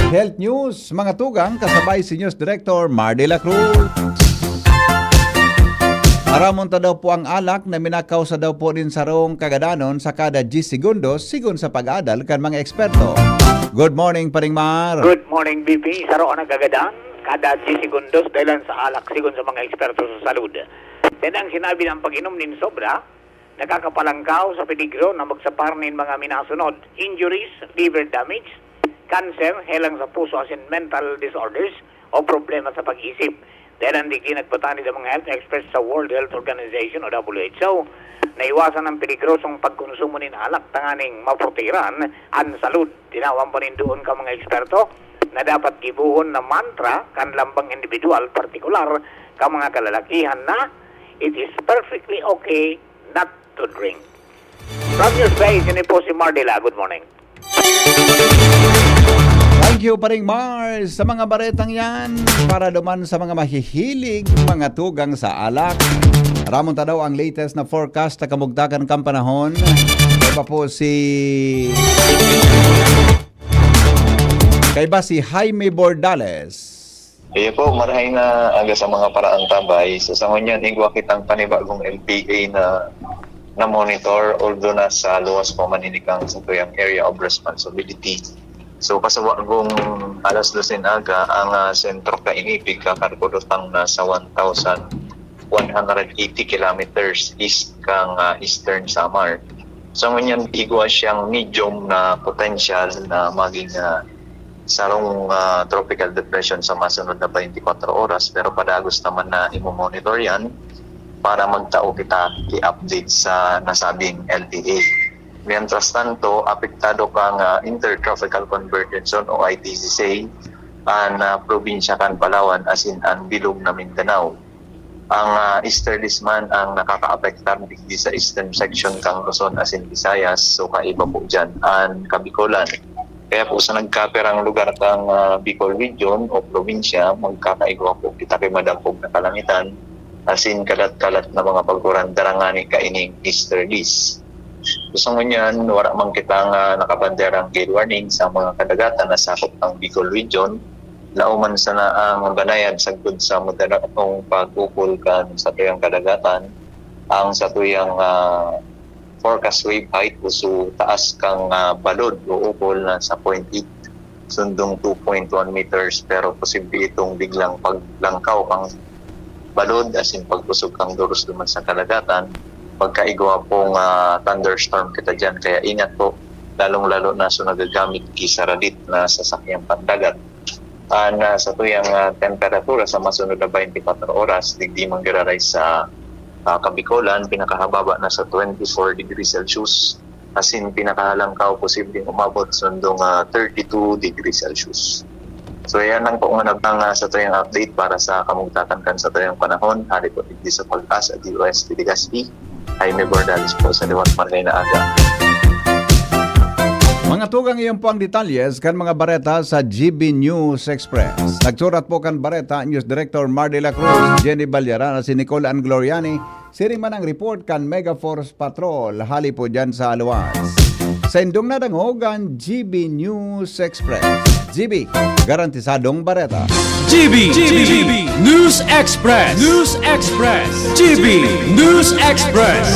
Health News, mga tugang, kasabay si News Director Mar de la Cruz. Aramon ta daw po ang alak na minakausa daw po nin sarong kagadanon sa kada diyes segundos, sigon sa pag-adal kan mga eksperto. Good morning, Paring Mar. Good morning, B P. Saro ang nagagadan kada diyes segundos dahilan sa alak, sigon sa mga eksperto sa salud. Then ang sinabi na ang pag-inom nin sobra, nakakapalangkaw sa peligro na magsapar nin mga minasunod: injuries, liver damage, cancer, helang sa puso asin mental disorders o problema sa pag-isip. Dahil ang digdi nagpatanid ang mga health experts sa World Health Organization o W H O na iwasan ang peligrosong pagkonsumo nin alak tanganing maprotehiran an salud. Tinawan pa nin duon ka mga eksperto na dapat gibohon na mantra kan lambang indibidwal, partikular ka mga kalalakihan, na it is perfectly okay not to drink. From News Bay, sini po si Mardila. Good morning. Thank you, Paring Mars, sa mga baretang yan. Para duman sa mga mahihilig, mga tugang sa alak. Aramon ta daw ang latest na forecast na kamugtakan kan panahon. Iba po si Kaiba si Jaime Bordales. Iyo po, marahay na aga sa mga paraang tambay. So, sa ngunyan, igwa kitang panibagong L T A na, na monitor, although nasa luwas pa man ini kan satuyang area of responsibility. So, pasawagong alas dos nin aga, ang, ah, sentro kan Inipi kakarkudutang nasa one thousand one hundred eighty kilometers east kan, ah, Eastern Samar. So, ngunyan, igwa siyang medium na potential na maging, ah, sarong, ah, tropical depression sa masunod na twenty-four oras, pero padagos naman na imo-monitor yan para magtao kita ki update sa nasabing L T A. Mientras tanto, apektado kan, ah, Intertropical Convergence Zone o I T Z C, an, ah, probinsya kan Palawan asin an bilog na Mindanao. Ang, ah, easterlies man ang nakakaapektar digdi sa eastern section kan Luzon asin Visayas, so kaiba po diyan an Kabicolan. Kaya po sa nagkapirang lugar kan, ah, Bicol Region o probinsya, magkakaigwa po kita ki madangog na kalangitan, asin kalat-kalat na mga pag-uran darangani kaining easterlies. So, sa ngunyan, wara man kitang, ah, nakabanderang gale warning sa mga kadagatan na sakop kan Bicol Region. Laoman sana ang banayad sagkod sa moderadong pag-ukol kan satuyang kadagatan. Ang satuyang, ah, forecast wave height o so taas kan, ah, balod o ukol nasa point eight sundong two point one meters, pero posible itong biglang paglangkaw kan balod asin pagkusog kan doros duman sa kadagatan. Magkaigwa pong, ah, thunderstorm kita diyan, kaya ingat po, lalong-lalo na sa nagagamit ki saralit na sasakyan pandagat. An, ah, satuyang, ah, temperatura sa masunod na twenty-four oras, digdi manggiraray sa, ah, Kabicolan, pinakahababa na sa twenty-four degrees Celsius, asin pinakahalangkaw posibleng umabot sundong, ah, thirty-two degrees Celsius. So, yan lang po nga nabang, ah, satuyang update para sa kamugtakan kan satuyang panahon. Hali po digdi sa Pag-asa D O S T Legazpi, Jaime Bordales po sa liwat markay na aga. Mga tugang, iyon po ang detalye kan mga bareta sa G B News Express. Nagsurat po kan bareta, News Director Mar de la Cruz, Jenny Balyarana, si Nicole Angloriani, siring man ang report kan Mega Force Patrol, hali po dyan sa Aluas. Sa indong nadangog an G B News Express. G B, garantisadong bareta. G B, G B, News Express, News Express, G B News Express.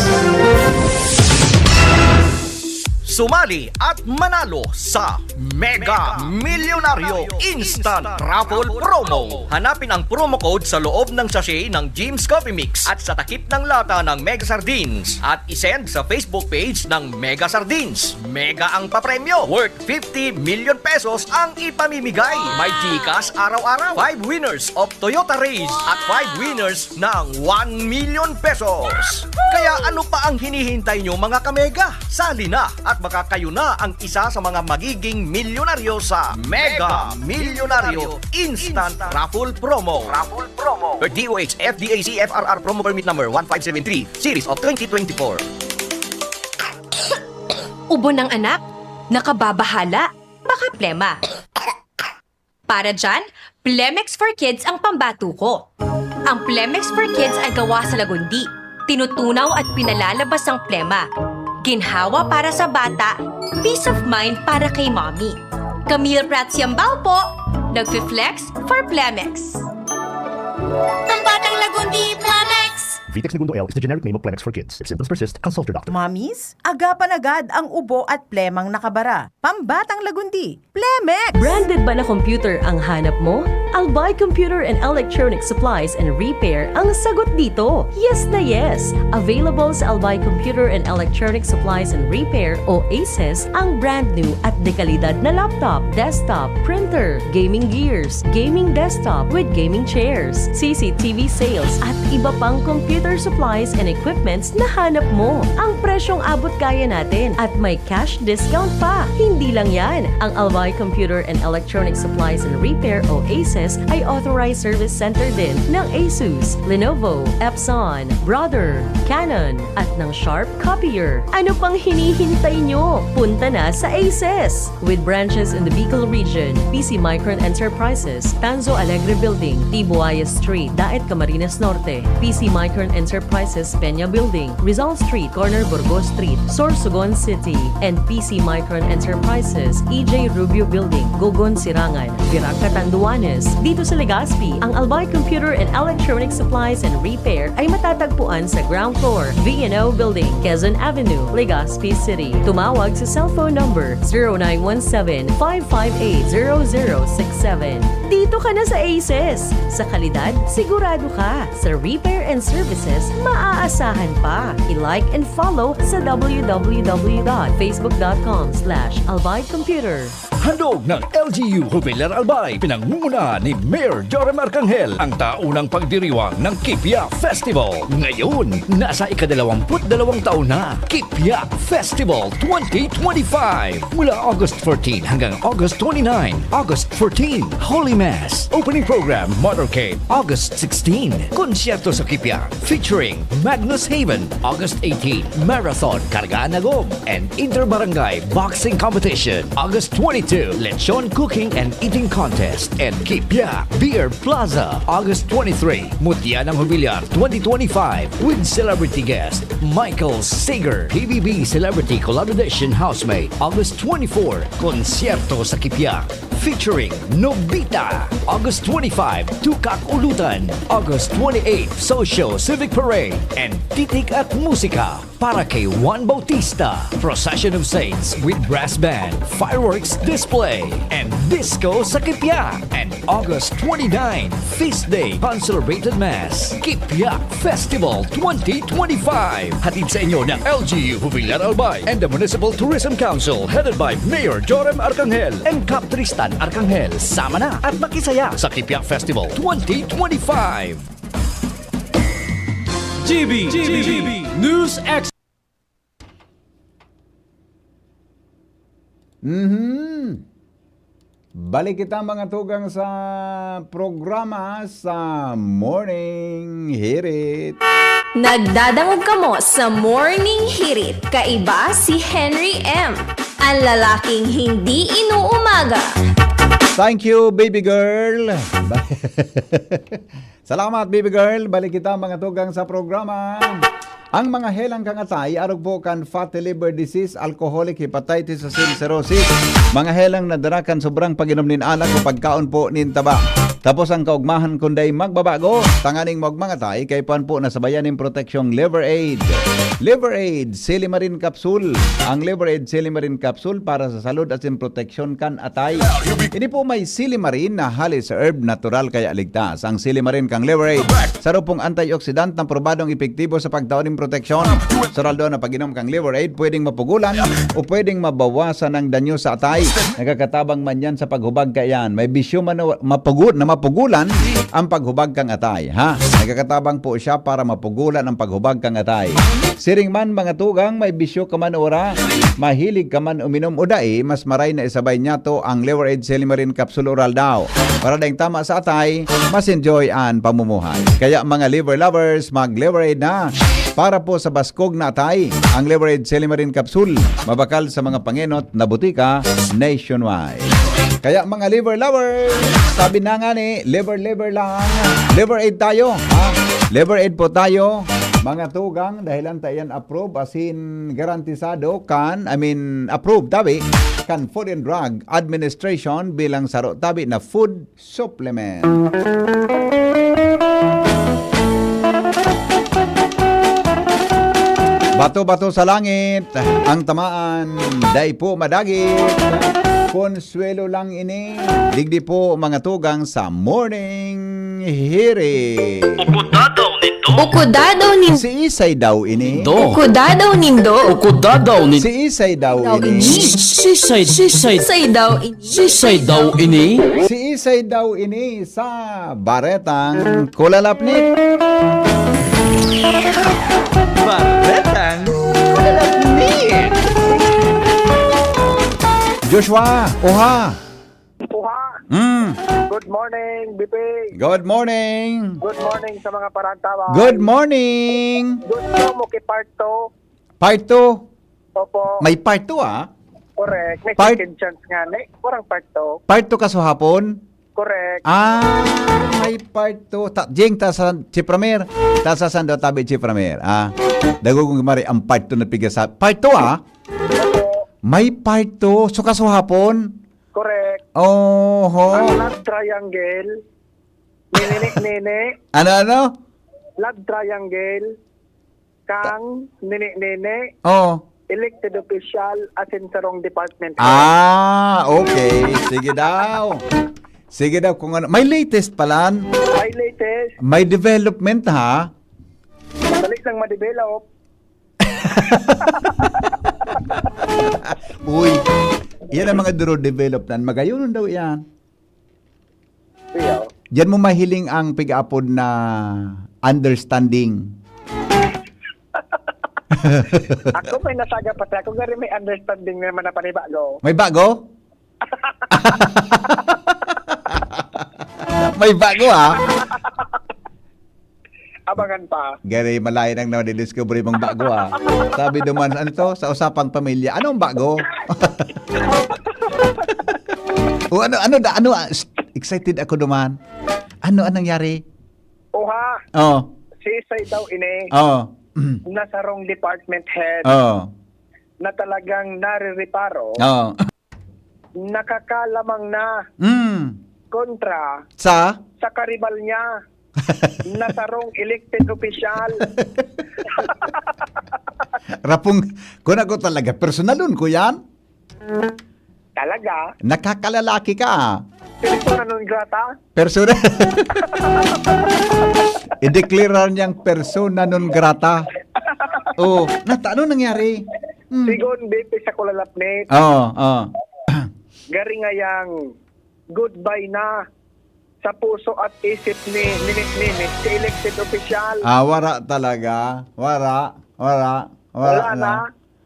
Sumali at manalo sa Mega Milyonaryo Instant Raffle Promo. Hanapin ang promo code sa loob ng sachet ng Jim's Coffee Mix at sa takip ng lata ng Mega Sardines at isend sa Facebook page ng Mega Sardines. Mega ang papremyo, worth fifty million pesos ang ipamimigay. May GCash araw-araw, five winners of Toyota Raize at five winners ng one million pesos. Kaya ano pa ang hinihintay nyo, mga kamega? Sali na at baka kayo na ang isa sa mga magiging milyonaryo sa Mega Milyonaryo Instant Raffle Promo. Raffle Promo. Per D O H F D A C F R R Promo Permit Number one five seven three, Series of twenty twenty-four. Ubo ng anak? Nakababahala? Kaplema. Para dyan, Plemex for Kids ang pambato ko. Ang Plemex for Kids ay gawa sa lagundi, tinutunaw at pinalalabas ang plema. Ginhawa para sa bata, peace of mind para kay mommy. Camille Prats Yambao po, nagfi-flex for Plemex. Ang batang lagundi, Plemex! Vitex Negundo L is the generic name of Plemex for Kids. If symptoms persist, consult your doctor. Mommies, agapan agad ang ubo at plemang nakabara. Pambatang lagundi, Plemex! Branded ba na computer ang hanap mo? Albay Computer and Electronic Supplies and Repair ang sagot dito. Yes na yes! Available sa Albay Computer and Electronic Supplies and Repair o ACES ang brand new at dekalidad na laptop, desktop, printer, gaming gears, gaming desktop with gaming chairs, C C T V sales at iba pang computer supplies and equipments na hanap mo. Ang presyong abot kaya natin at may cash discount pa. Hindi lang yan, ang Albay Computer and Electronic Supplies and Repair o ACES ay authorized service center din ng Asus, Lenovo, Epson, Brother, Canon, at ng Sharp Copier. Ano pang hinihintay nyo? Punta na sa ACES! With branches in the Bicol region, P C Micron Enterprises, Tanzo Alegre Building, Tibuaya Street, Daet, Camarines Norte, P C Micron Enterprises, Peña Building, Rizal Street, corner Burgos Street, Sorsogon City, and P C Micron Enterprises, E J Rubio Building, Gogon, Sirangan, Virac, Catanduanes. Dito sa Legazpi, ang Albay Computer and Electronic Supplies and Repair ay matatagpuan sa ground floor, V and O Building, Quezon Avenue, Legazpi City. Tumawag sa cellphone number zero nine one seven, five five eight, zero zero six seven. Dito ka na sa ACES! Sa kalidad, sigurado ka. Sa repair and services, maaasahan pa. I-like and follow sa w w w dot facebook dot com slash albay computer. Handog ng L G U Jubilar Albay, pinangungunahan ni Mayor Joram Arcangel, ang taunang pagdiriwang ng Kipia Festival. Ngayon, nasa ikadalawamput dalawang taon na, Kipia Festival twenty twenty-five. Mula August fourteen hanggang August twenty-nine, August fourteen, Holy Mass, Opening Program, Motorcade, August sixteen, Konsyerto sa Kipia, featuring Magnus Haven, August eighteen, Marathon, Kargaan na Gom, and Inter-Barangay Boxing Competition, August twenty-two, Lechon Cooking and Eating Contest, and Kipia Beer Plaza, August twenty-three, Mutya ng Jubilar twenty twenty-five, with celebrity guest Michael Sager, P B B Celebrity Collaboration Housemate, August twenty-four, Konsyerto sa Kipia, featuring Nobita, August twenty-five, Tukak Ulutan, August twenty-eight, Socio Civic Parade, and Titik at Musika para kay Juan Bautista, Procession of Saints with Brass Band, Fireworks Display, and Disco sa Kipia, and August twenty-nine, Feast Day, Concelebrated Mass, Kipia Festival twenty twenty-five. Hatid sa inyo ng L G U Jubilar Albay and the Municipal Tourism Council, headed by Mayor Joram Arcangel and Kap Tristan Arcangel. Sama na at makisaya sa Kipia Festival twenty twenty-five. G B, G B, News X. Mhm. Balik kita, mga tugang, sa programa sa Morning Hirit. Nagdadangog kamo sa Morning Hirit. Kaiba si Henry M, ang lalaking hindi inuumaga. Thank you, baby girl. Salamat, baby girl. Balik kita, mga tugang, sa programa. Ang mga helang kan atay, arog po kan fatty liver disease, alcoholic hepatitis asin cirrhosis, mga helang nadara kan sobrang pag-inom nin alak o pagkaon po nin taba. Tapos ang kaugmahan kun dai magbabago, tanganing maogmang atay, kaipuhan po na sabayan nin proteksyong Liver Aid. Liver Aid Silimarin Capsule. Ang Liver Aid Silimarin Capsule para sa salud asin proteksyon kan atay. Ini po may silimarin na halis herb, natural kaya ligtas. Ang silimarin kan Liver Aid, saro pong antioxidant na probadong epektibo sa pagtao nin proteksyon. Sa aldaw na pag-inom kan Liver Aid, pwedeng mapugulan o pwedeng mabawasan ang danyo sa atay. Nagkakatabang man yan sa paghubag kaiyan. May bisyo man o mapugu-, na mapugulan ang paghubag kang atay, ha? Nagkakatabang po siya para mapugulan ang paghubag kang atay. Siring man, mga tugang, may bisyo ka man o wara, mahilig ka man uminom o dai, mas maray na isabay niyato ang Liver Aid Silimarin Capsule Oral daw. Para daing tama sa atay, mas enjoy an pamumuhay. Kaya, mga liver lovers, mag-Liver Aid na! Para po sa baskog na atay, ang Liver Aid Silimarin Capsule, mabakal sa mga pangenot na butika nationwide. Kaya mga liver lovers, sabi na nga ni, liver, liver lang. Liver Aid tayo, ha? Liver Aid po tayo, mga tugang, dahilan ta iyan approve, as in, garantisado kan, I mean, approved, tabi, kan Food and Drug Administration bilang saro tabi na food supplement. Bato-bato sa langit, ang tamaan, dai po madagit. Konsuelo lang ini, digdi po mga tugang sa Morning Hirit. Ukudadaw nindo. Ukudadaw nindo. Si Isay daw ini. Ukudadaw nindo. Ukudadaw nindo. Si Isay daw ini. Si Isay, si Isay. Isay daw ini. Si Isay daw ini. Si Isay daw ini sa Baretang Kulalapnit. Baretang Kulalapnit. Joshua, oha. Oha. Mm. Good morning, B P. Good morning. Good morning sa mga parantawa. Good morning. Gusto mo ki part two? Part two? Opo. May part two, ah. Correct. May Part second chance nga, ne? Kurang part two. Part two ka sa hapon? Correct. Ah, may part two. Ta Jing, ta sa Chief Ramir. Ta sa Sando, tabi Chief Ramir. Ah, dago kong mari ang part two na piga sa part two, ah. Opo. May part two. So, ka sa hapon? Correct. Oho. Ang love triangle. Nini, nini. Ano, ano? Love triangle. Kang nini-nini, Oh. elected official, asin sarong department head. Ah, okay. Sige daw. Sige daw kung ano. May latest palan. May latest. May development, ha? Madali lang ma-develop. Uy, yan ang mga duro development. Magayon daw yan. Iyo. Diyan mo mahiling ang pig-apod na understanding. Ako may nasaga pati ako, gari may understanding naman na panibago. May bago? May bago, ah. Abangan pa. Gari, malayo nang nadidiscover mong bago, ah. Sabi duman, ano to? Sa usapang pamilya, anong bago? O ano, ano, da- ano, ah, s- excited ako duman. Ano, anong nangyari? Oha, Oh, si Isay daw ini, oh, na sarong department head oh, na talagang narireparo, oh. Nakakalamang na Mm. kontra Sa? sa karibal niya na sarong elected official. Rapong, kun ako talaga, personalon ko yan. Talaga? Nakakalalaki ka. Persona non grata? Persona. I-declare niyang persona non grata. Oh, nata, ano nangyari? Hmm. Sigon, B P sa Kulalapnit. Oo, oo. Gari ngayang goodbye na sa puso at isip ni Nini Nini, si elected official. Ah, wara talaga. Wara, wara, wara Wala na. na.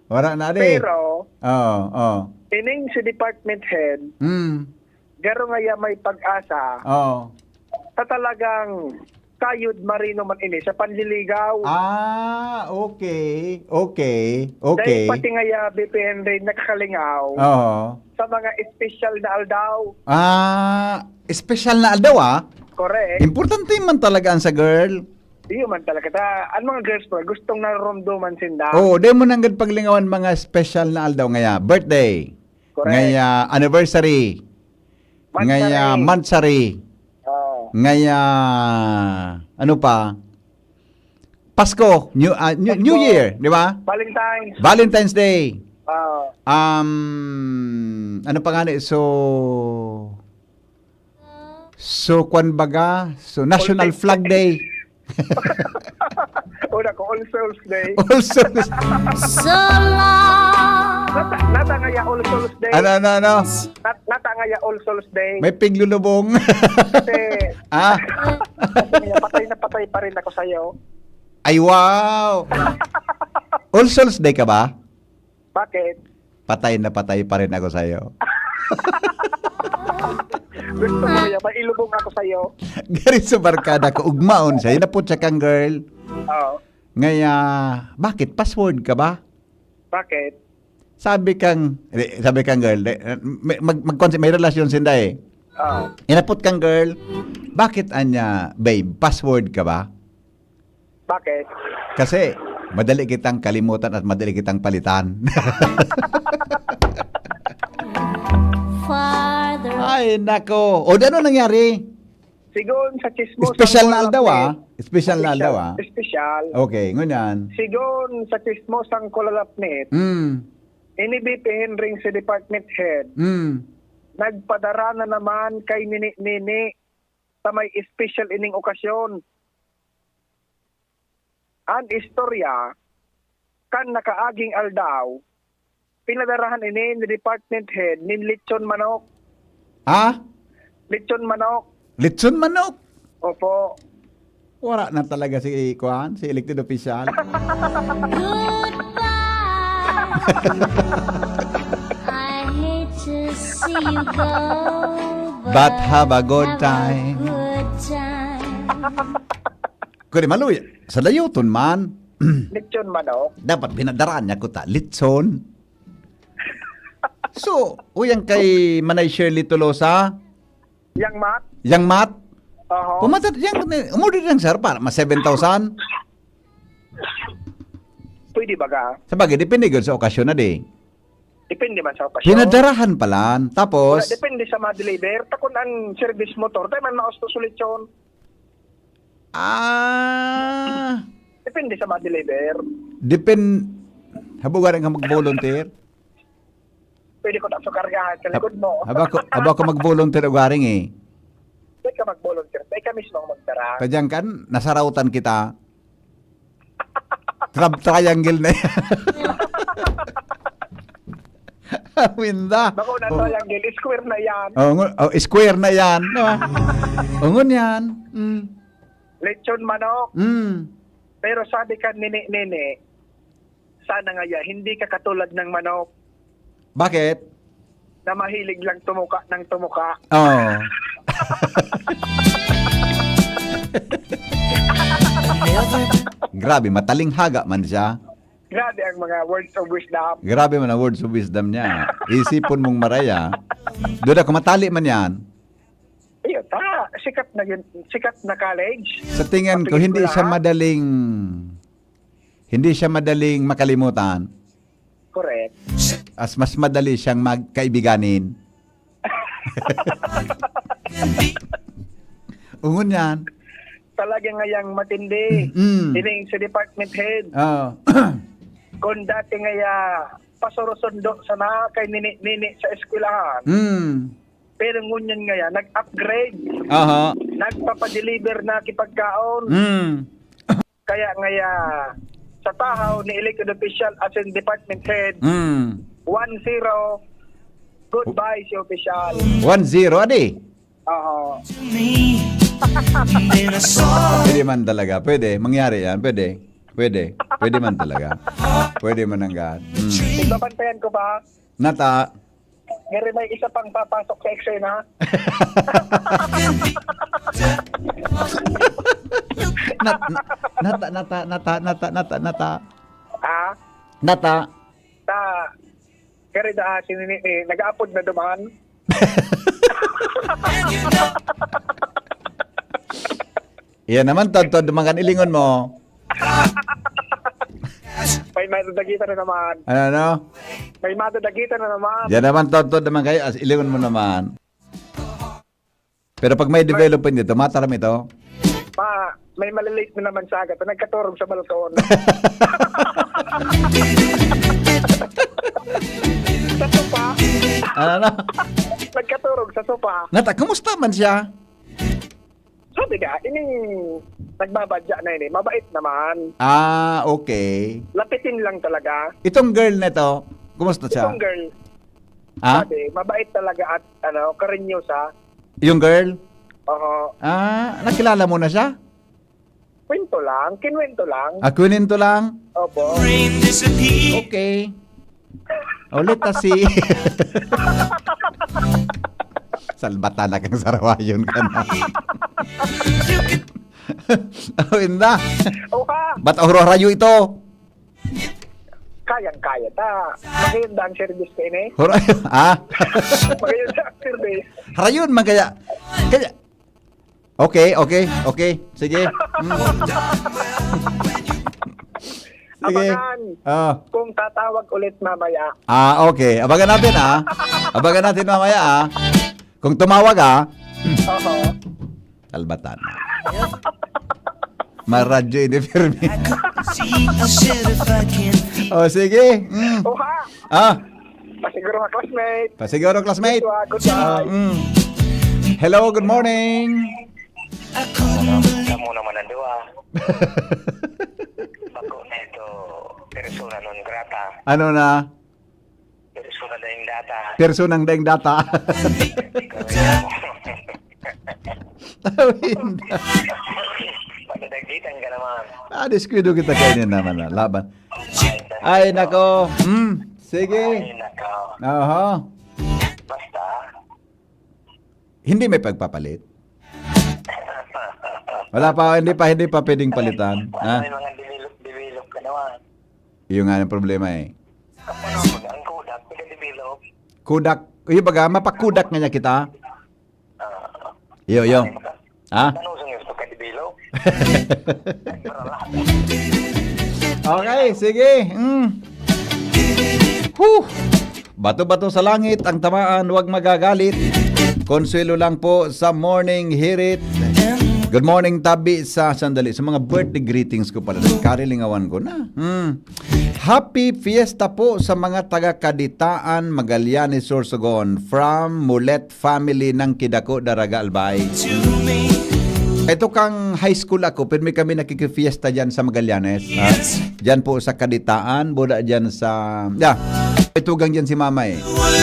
Wara na, di. Pero, Oo, oo. ining si department head, Mm. garo ngaya may pag-asa, Oo. sa talagang kayod marino man ini sa panliligaw. Ah, okay. Okay. Dahil Okay. pati ngaya, B P N Ray, nakakalingaw Oo. sa mga espesyal na aldaw. Ah, espesyal na aldaw, ah. Correct. Importante man talaga ang sa girl. Iyo man talaga. Ta, ang mga girls pa, gustong naroromdoman sinda. Oo, di mo nanggad paglingawan mga special na aldaw ngaya. Birthday. Correct. Ngaya anniversary. Monthsary. Ngaya monthsary. Oo. Ngaya, ano pa? Pasko, New, ah, New, New Pasko. Year, di ba? Valentine's. Valentine's Day. Oo. Um, ano pa nga ni? So, so, kwan baga? So, National Olympic. Flag Day. Una ko, All Souls Day. All Souls. Nata, nata ngaya All Souls Day. Ano, ano, ano? Nat, nata ngaya All Souls Day. May piglulubong. Kasi, Ah? Patay na patay pa rin ako sa'yo. Ay, wow! All Souls Day ka ba? Bakit? Patay na patay pa rin ako sa'yo. Gusto mo yan? May ilubong ako sa'yo. Gari sa barkada ko, ugmaon siya. Hinapot siya kang girl. Oo. Ngaya, bakit? Password ka ba? Bakit? Sabi kang, eh, sabi kang girl, eh, may, mag, mag, may relasyon sinda eh. Ah, Inapot kang girl, bakit anya, babe, password ka ba? Bakit? Kasi, madali kitang kalimutan at madali kitang palitan. Father. Ay, nako. O, di ano nangyari? Sigon sa chismos Special ang na aldaw, ah. Colapnet. Special na aldaw, ah. Special. Okay, ngunyan. Sigon sa chismos ang Colapnet, Mm. ini B P Henring si department head, Mm. nagpadara na naman kay Nini-Nini sa may special ining okasyon. Ang istorya, kan nakaaging aldaw, pinadarahan ini ni department head nin lechon manok. Ha? Lechon manok. Litson manok? Opo. Wala na talaga si, kuan, si elected official. Goodbye. I hate to see you go. But have a good Have a time. Good time. Kuri maluya, sa dayoton man. Lechon manok. Dapat pinadaraan niya kuta, litson. So, uyang kay Manay Shirley Tolosa, Yang mat. yang mat, Oho. pumatad, yang, umorder lang, sir, para mas seven thousand. Pwede ba ga? Sa bagay, depende gud sa okasyon na di. Depende man sa okasyon. Pinadarahan palan. Tapos, Wala, depende sa ma-deliver. Takon ang service motor. Tayo man maustos ulit yun. ah, Depende sa ma-deliver. depend, habugaring ka mag-volunteer. Pwede ko na sukargahan sa likod mo. Haba ko, haba ko mag-volunteer ugaring eh. Pwede ka mag-volunteer. Pwede ka mismo ang magdara. Tadyang kan, nasarautan kita. Trab triangle na yan. Winda. Bako na triangle. Square na yan. Oh, ngu- oh, square na yan. Di ba? Oh, ngunyan. Mm. Lechon manok. Mm. Pero sabi ka, Nini, Nini, sana nga ya, hindi ka katulad ng manok Bakit? na mahilig lang tumuka ng tumuka. Oh. Grabe, matalinghaga man siya. Grabe ang mga words of wisdom. Grabe man ang words of wisdom niya. Isipon mong maraya. Duda ko, matali man yan. Iyo, ta, sikat na yun, sikat na college. Sa tingin ko, hindi siya madaling, hindi siya madaling makalimutan. Correct. As mas madali siyang magkaibiganin. Ungon yan. Talaga ngayang matindi. Mm. Ining sa department head. Oh. Kung dati ngaya, pasurusundo sana kay nini-nini sa eskwelahan. Mm. Pero ngunyan ngaya, nag-upgrade. Aha. Nagpapadeliver na kipagkaon. Mm. Kaya ngaya, sa tahaw ni elected official as in department head, Mm. one zero, goodbye si official. One zero, adi. Oo. Pwede man talaga. Pwede. Mangyari yan. Pwede. Pwede. Pwede man talaga. Pwede man ang God. Mm. Ibabantayan ko ba? Nata. Ngari may isa pang papasok sa eksena. Nat, nata, nata, nata, nata, nata. Ah, Nata. ta, ngari da, si nini, eh, nag-aapod na duman. Iyan naman, Tod, Tod, duman kan ilingon mo. May madadagita na naman. Ano, ano? May madadagita na naman. Yan naman, Tod, Tod, naman kayo. As ilingon mo naman. Pero pag may development dito, mataram ito. Pa, may malilate na naman sa agad. Nagkaturog sa balkon. Sa sopa. Ano, ano? Nagkaturog sa sopa. Nata, kumusta man siya? Sabi ka, ining nagbabadya na ini, mabait naman. Ah, okay. Lapitin lang talaga. Itong girl na to, kumusta siya? Itong girl, Ha? sabi, mabait talaga at ano, karinyosa. Yung girl? Oho. Ah, nakilala mo na siya? Kwento lang, kinwento lang. Ah, kwento lang? Opo. Okay. Ulit na si... Salbatan na kang sarawayon ka na. Ano, inda? Oha, Ba't ahuraw-harayo ito? kayang-kaya ta. Magayunda ang service ko ini. Hurayo, ha? Magayunda ang service. Harayon man kaya. Kaya, okay, okay, okay. Sige. Mm. Sige. Abangan Ah, kung tatawag ulit mamaya. ah, okay. Abangan natin, ah. Abangan natin mamaya, ah. Kung tumawag, ah. Oho. Kalbatan. Maradyo ini, Fermi. See, I should if I can feel. Oh, sige. Mm. Oha, Ah, pasiguro ka classmate. pasiguro, classmate. Good one, good one. Mm. Hello, good morning. I couldn't believe. Kamo naman ang duwa. Bako na ito, persona non grata. Ano na? Persona daing data. Personang daing data. Ikaw rin. Pagkadagitan ka naman. Ah, diskuido kita kayo naman, ah, laban. Ay, nako. Mm, sige. Ay, nako. Aha. Basta, Hindi may pagpapalit. Wala pa, hindi pa, hindi pa pwedeng palitan. Wala Ha? May mga develop, develop ka naman. Yung nga ang problema eh. Kapag ang Kodak, pwede develop. Kodak, yung baga, mapakodak nga niya kita. Ah, Iyo, iyo. Ha? Ano sa nga ito ka develop? Okay, sige. Mm. Huh. Bato-bato sa langit ang tamaan, wag magagalit. Konsuelo lang po sa morning hirit. Good morning, tabi sa sandali. Sa mga birthday greetings ko pala, karilingawan ko na. Hmm. Happy fiesta po sa mga taga Kaditaan, Magallanes, Sorsogon. From Mulet family ng Kidako, Daraga, Albay. Ito kang high school ako, pero may kami nakikifiesta dyan sa Magallanes. Ha? Dyan po sa Kaditaan, buda dyan sa... Yeah. May tugang dyan si mama eh.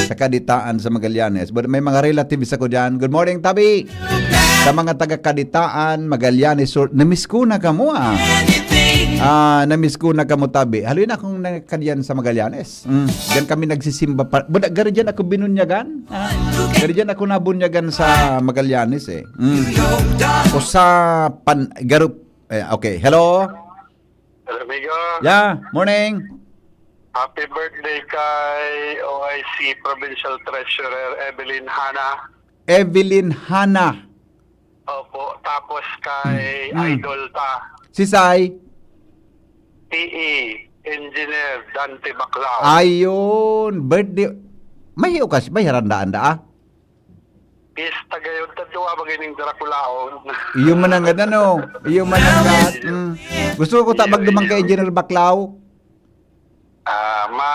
Sa Kaditaan sa Magallanes. But may mga relatives ako dyan. Good morning, tabi! Sa mga taga Kaditaan, Magallanes, Sur... Namiss ko na kamo ah. Ah, namiss ko na kamo, tabi. Haloy na akong nakadiyan sa Magallanes. Mm. Diyan kami nagsisimba pa. Buda, gari dyan ako binunyagan. Ah. Gari dyan ako nabunyagan sa Magallanes eh. Mm. O sa pan... Garup... Eh, okay. Hello? Hello, amigo. Yeah, morning. Happy birthday kay O I C Provincial Treasurer Evelyn Hana. Evelyn Hana. Opo, tapos kay Mm. Idol ta, Si Sai. T E Engineer Dante Baclao. Ayun, birthday. May okas, may harandaan da ah. Pista gayon, tadwa ba ganing Draculaon? Iyo man ang ano. Iyo man ang gat. Mm. Gusto ko ta magdumang kay Engineer Baclao. Ah, ma,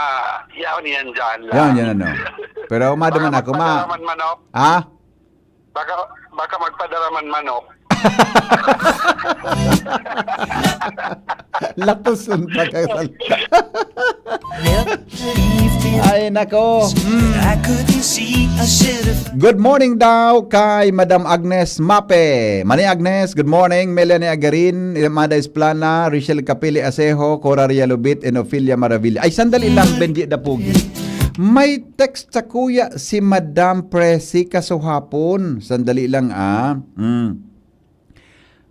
yaon yan dyan lang. Yan, yan ano. Pero maduman ako, ma... Magpadaraman manok. Ha? Baka, baka magpadaraman manok. Latos unta ka salita. Ay, nako. Mm. I couldn't see, I should have. Good morning daw kay Madam Agnes Mape. Mani Agnes, good morning. Melia ni Agarin, Amada Esplana, Richelle Capili Asejo, Cora Rialubit, and Ophelia Maravilla. Ay, sandali lang, Benji Dapugi. May text sa kuya si Madam Presi kasuhapon. Sandali lang, ah. Mm.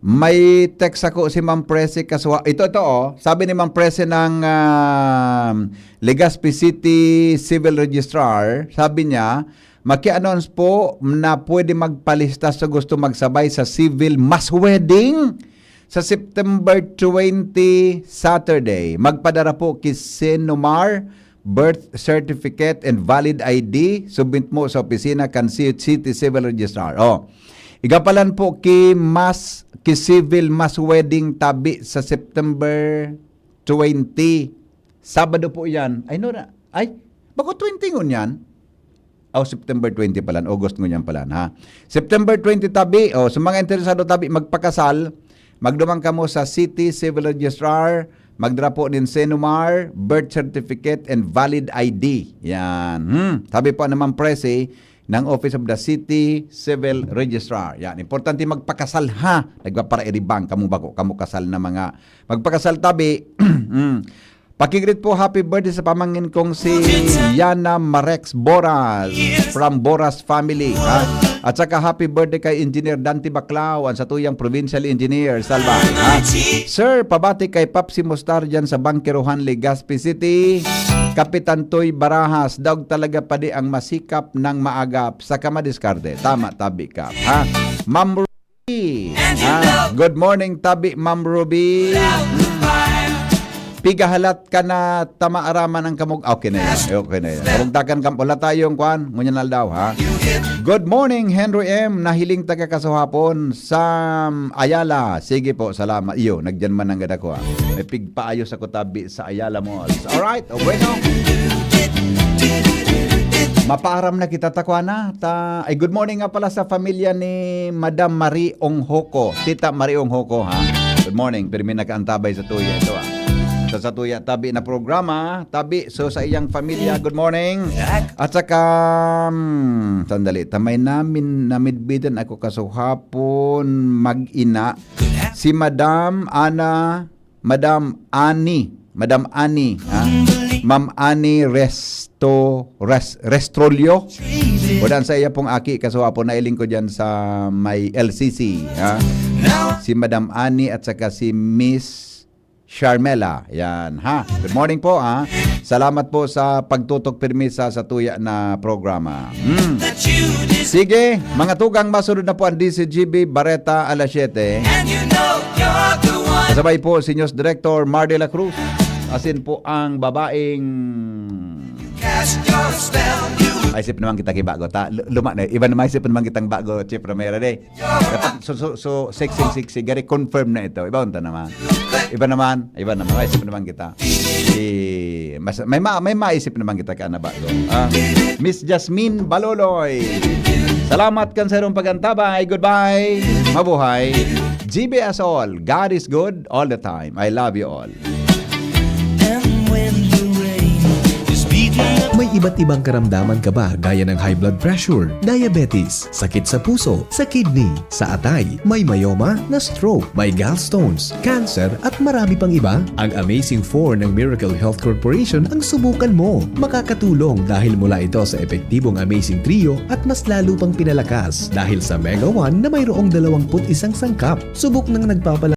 May text ako si Ma'am Presi kasuha. Ito, ito, oh. Sabi ni Ma'am Presi ng ah, Legazpi City Civil Registrar, sabi niya, maki-announce po na pwede magpalista sa gusto magsabay sa civil mass wedding sa September twenty, Saturday. Magpadara po ki Senomar, birth certificate and valid I D, submit mo sa opisina kan Ci- City Civil Registrar. Oh. Igapalan po ki mass, ki civil mass wedding tabi sa September twenty. Sabado po yan. Ay, no na. Ay, bako twenty ngunyan? Oh, September twenty pala, August ngunyan pala, ha? September twenty tabi, oh, sa mga interesado tabi magpakasal, magduman kamo sa City Civil Registrar, magdara po nin Senomar, birth certificate, and valid I D. Yan. Hmm. Sabi po naman presi ng Office of the City Civil Registrar. Yan. Importante magpakasal ha. Nagpaparairibang kamo bako, kamo kasal na mga magpakasal tabi. Hmm. Pakigreet po, happy birthday sa pamangkin kong si Yana Marex Boras from Boras family, ha? At saka happy birthday kay Engineer Dante Baclao, ang satuyang provincial engineer. Salva, ha? Sir, pabati kay Papsi Mostar dyan sa Banquerohan, Legazpi City. Kapitan Toy Barajas, daog talaga padi ang masikap ng maagap sa kamadiskarte. Tama, tabi ka, ha? Ma'am Ruby, ha? Good morning, tabi, Ma'am Ruby. Pigahalat ka na tamaaraman ang kamug-, okay na yan. Okay na yan. Kamugtakan kam-, wala tayong kwan. Ngunyan na daw, ha? Good morning, Henry M. Nahiling taga Kasuhapon, Sam Ayala. Sige po, salamat. Iyo, nagdyan man ang gada ko, ha? May pigpaayos ako tabi sa Ayala Malls. Alright, o bueno. Mapaaram na kita, takwa na. Ta, ay, good morning nga pala sa pamilya ni Madam Marie Onghoko. Tita Marie Onghoko, ha? Good morning. Pirmi nakaantabay sa tuya ito, ha? Sa, sa tuya, tabi na programa. Tabi, so sa iyang pamilya, good morning. At saka, hmm, sandali, tamay namin, namidbidan ako kasuhapon, mag-ina. Si Madam Ana, Madam Ani, Madam Ani, ha? Ma'am Ani Resto, Res-, Restrolio. Wadan sa iya pong aki, kasuhapon, nailing ko dyan sa may L C C, ha? Si Madam Ani at saka si Miss Sharmela. Yan, ha? Good morning po, ha? Salamat po sa pagtutok pirmi sa, sa tuya na programa. Hmm. Sige, mga tugang, masunod na po ang D C G B Bareta alas siyete. Kasabay po si News Director Mar de la Cruz. Asin po ang babaeng Maisip naman kita ki bago ta. Lu-, luma na. Iba na maisip naman kitang bago, Chief Romero, de. Dapat so, so, so, sexy, sexy. Gari, confirm na ito. Iba unta naman. Iba naman. Iba naman. Maisip naman kita. Eh, mas, may ma-, may maisip naman kita ka na bago. Ah, Miss Jasmine Baloloy. Salamat kan sa irong pag-antabay. Goodbye. Mabuhay. G B S all. God is good all the time. I love you all. May iba't ibang karamdaman ka ba gaya ng high blood pressure, diabetes, sakit sa puso, sa kidney, sa atay, may myoma, na-stroke, may gallstones, cancer, at marami pang iba? Ang Amazing four ng Miracle Health Corporation ang subukan mo. Makakatulong dahil mula ito sa epektibong Amazing Trio at mas lalo pang pinalakas dahil sa Mega one na mayroong dalawampu't isang sangkap. Subok ng nagpapala-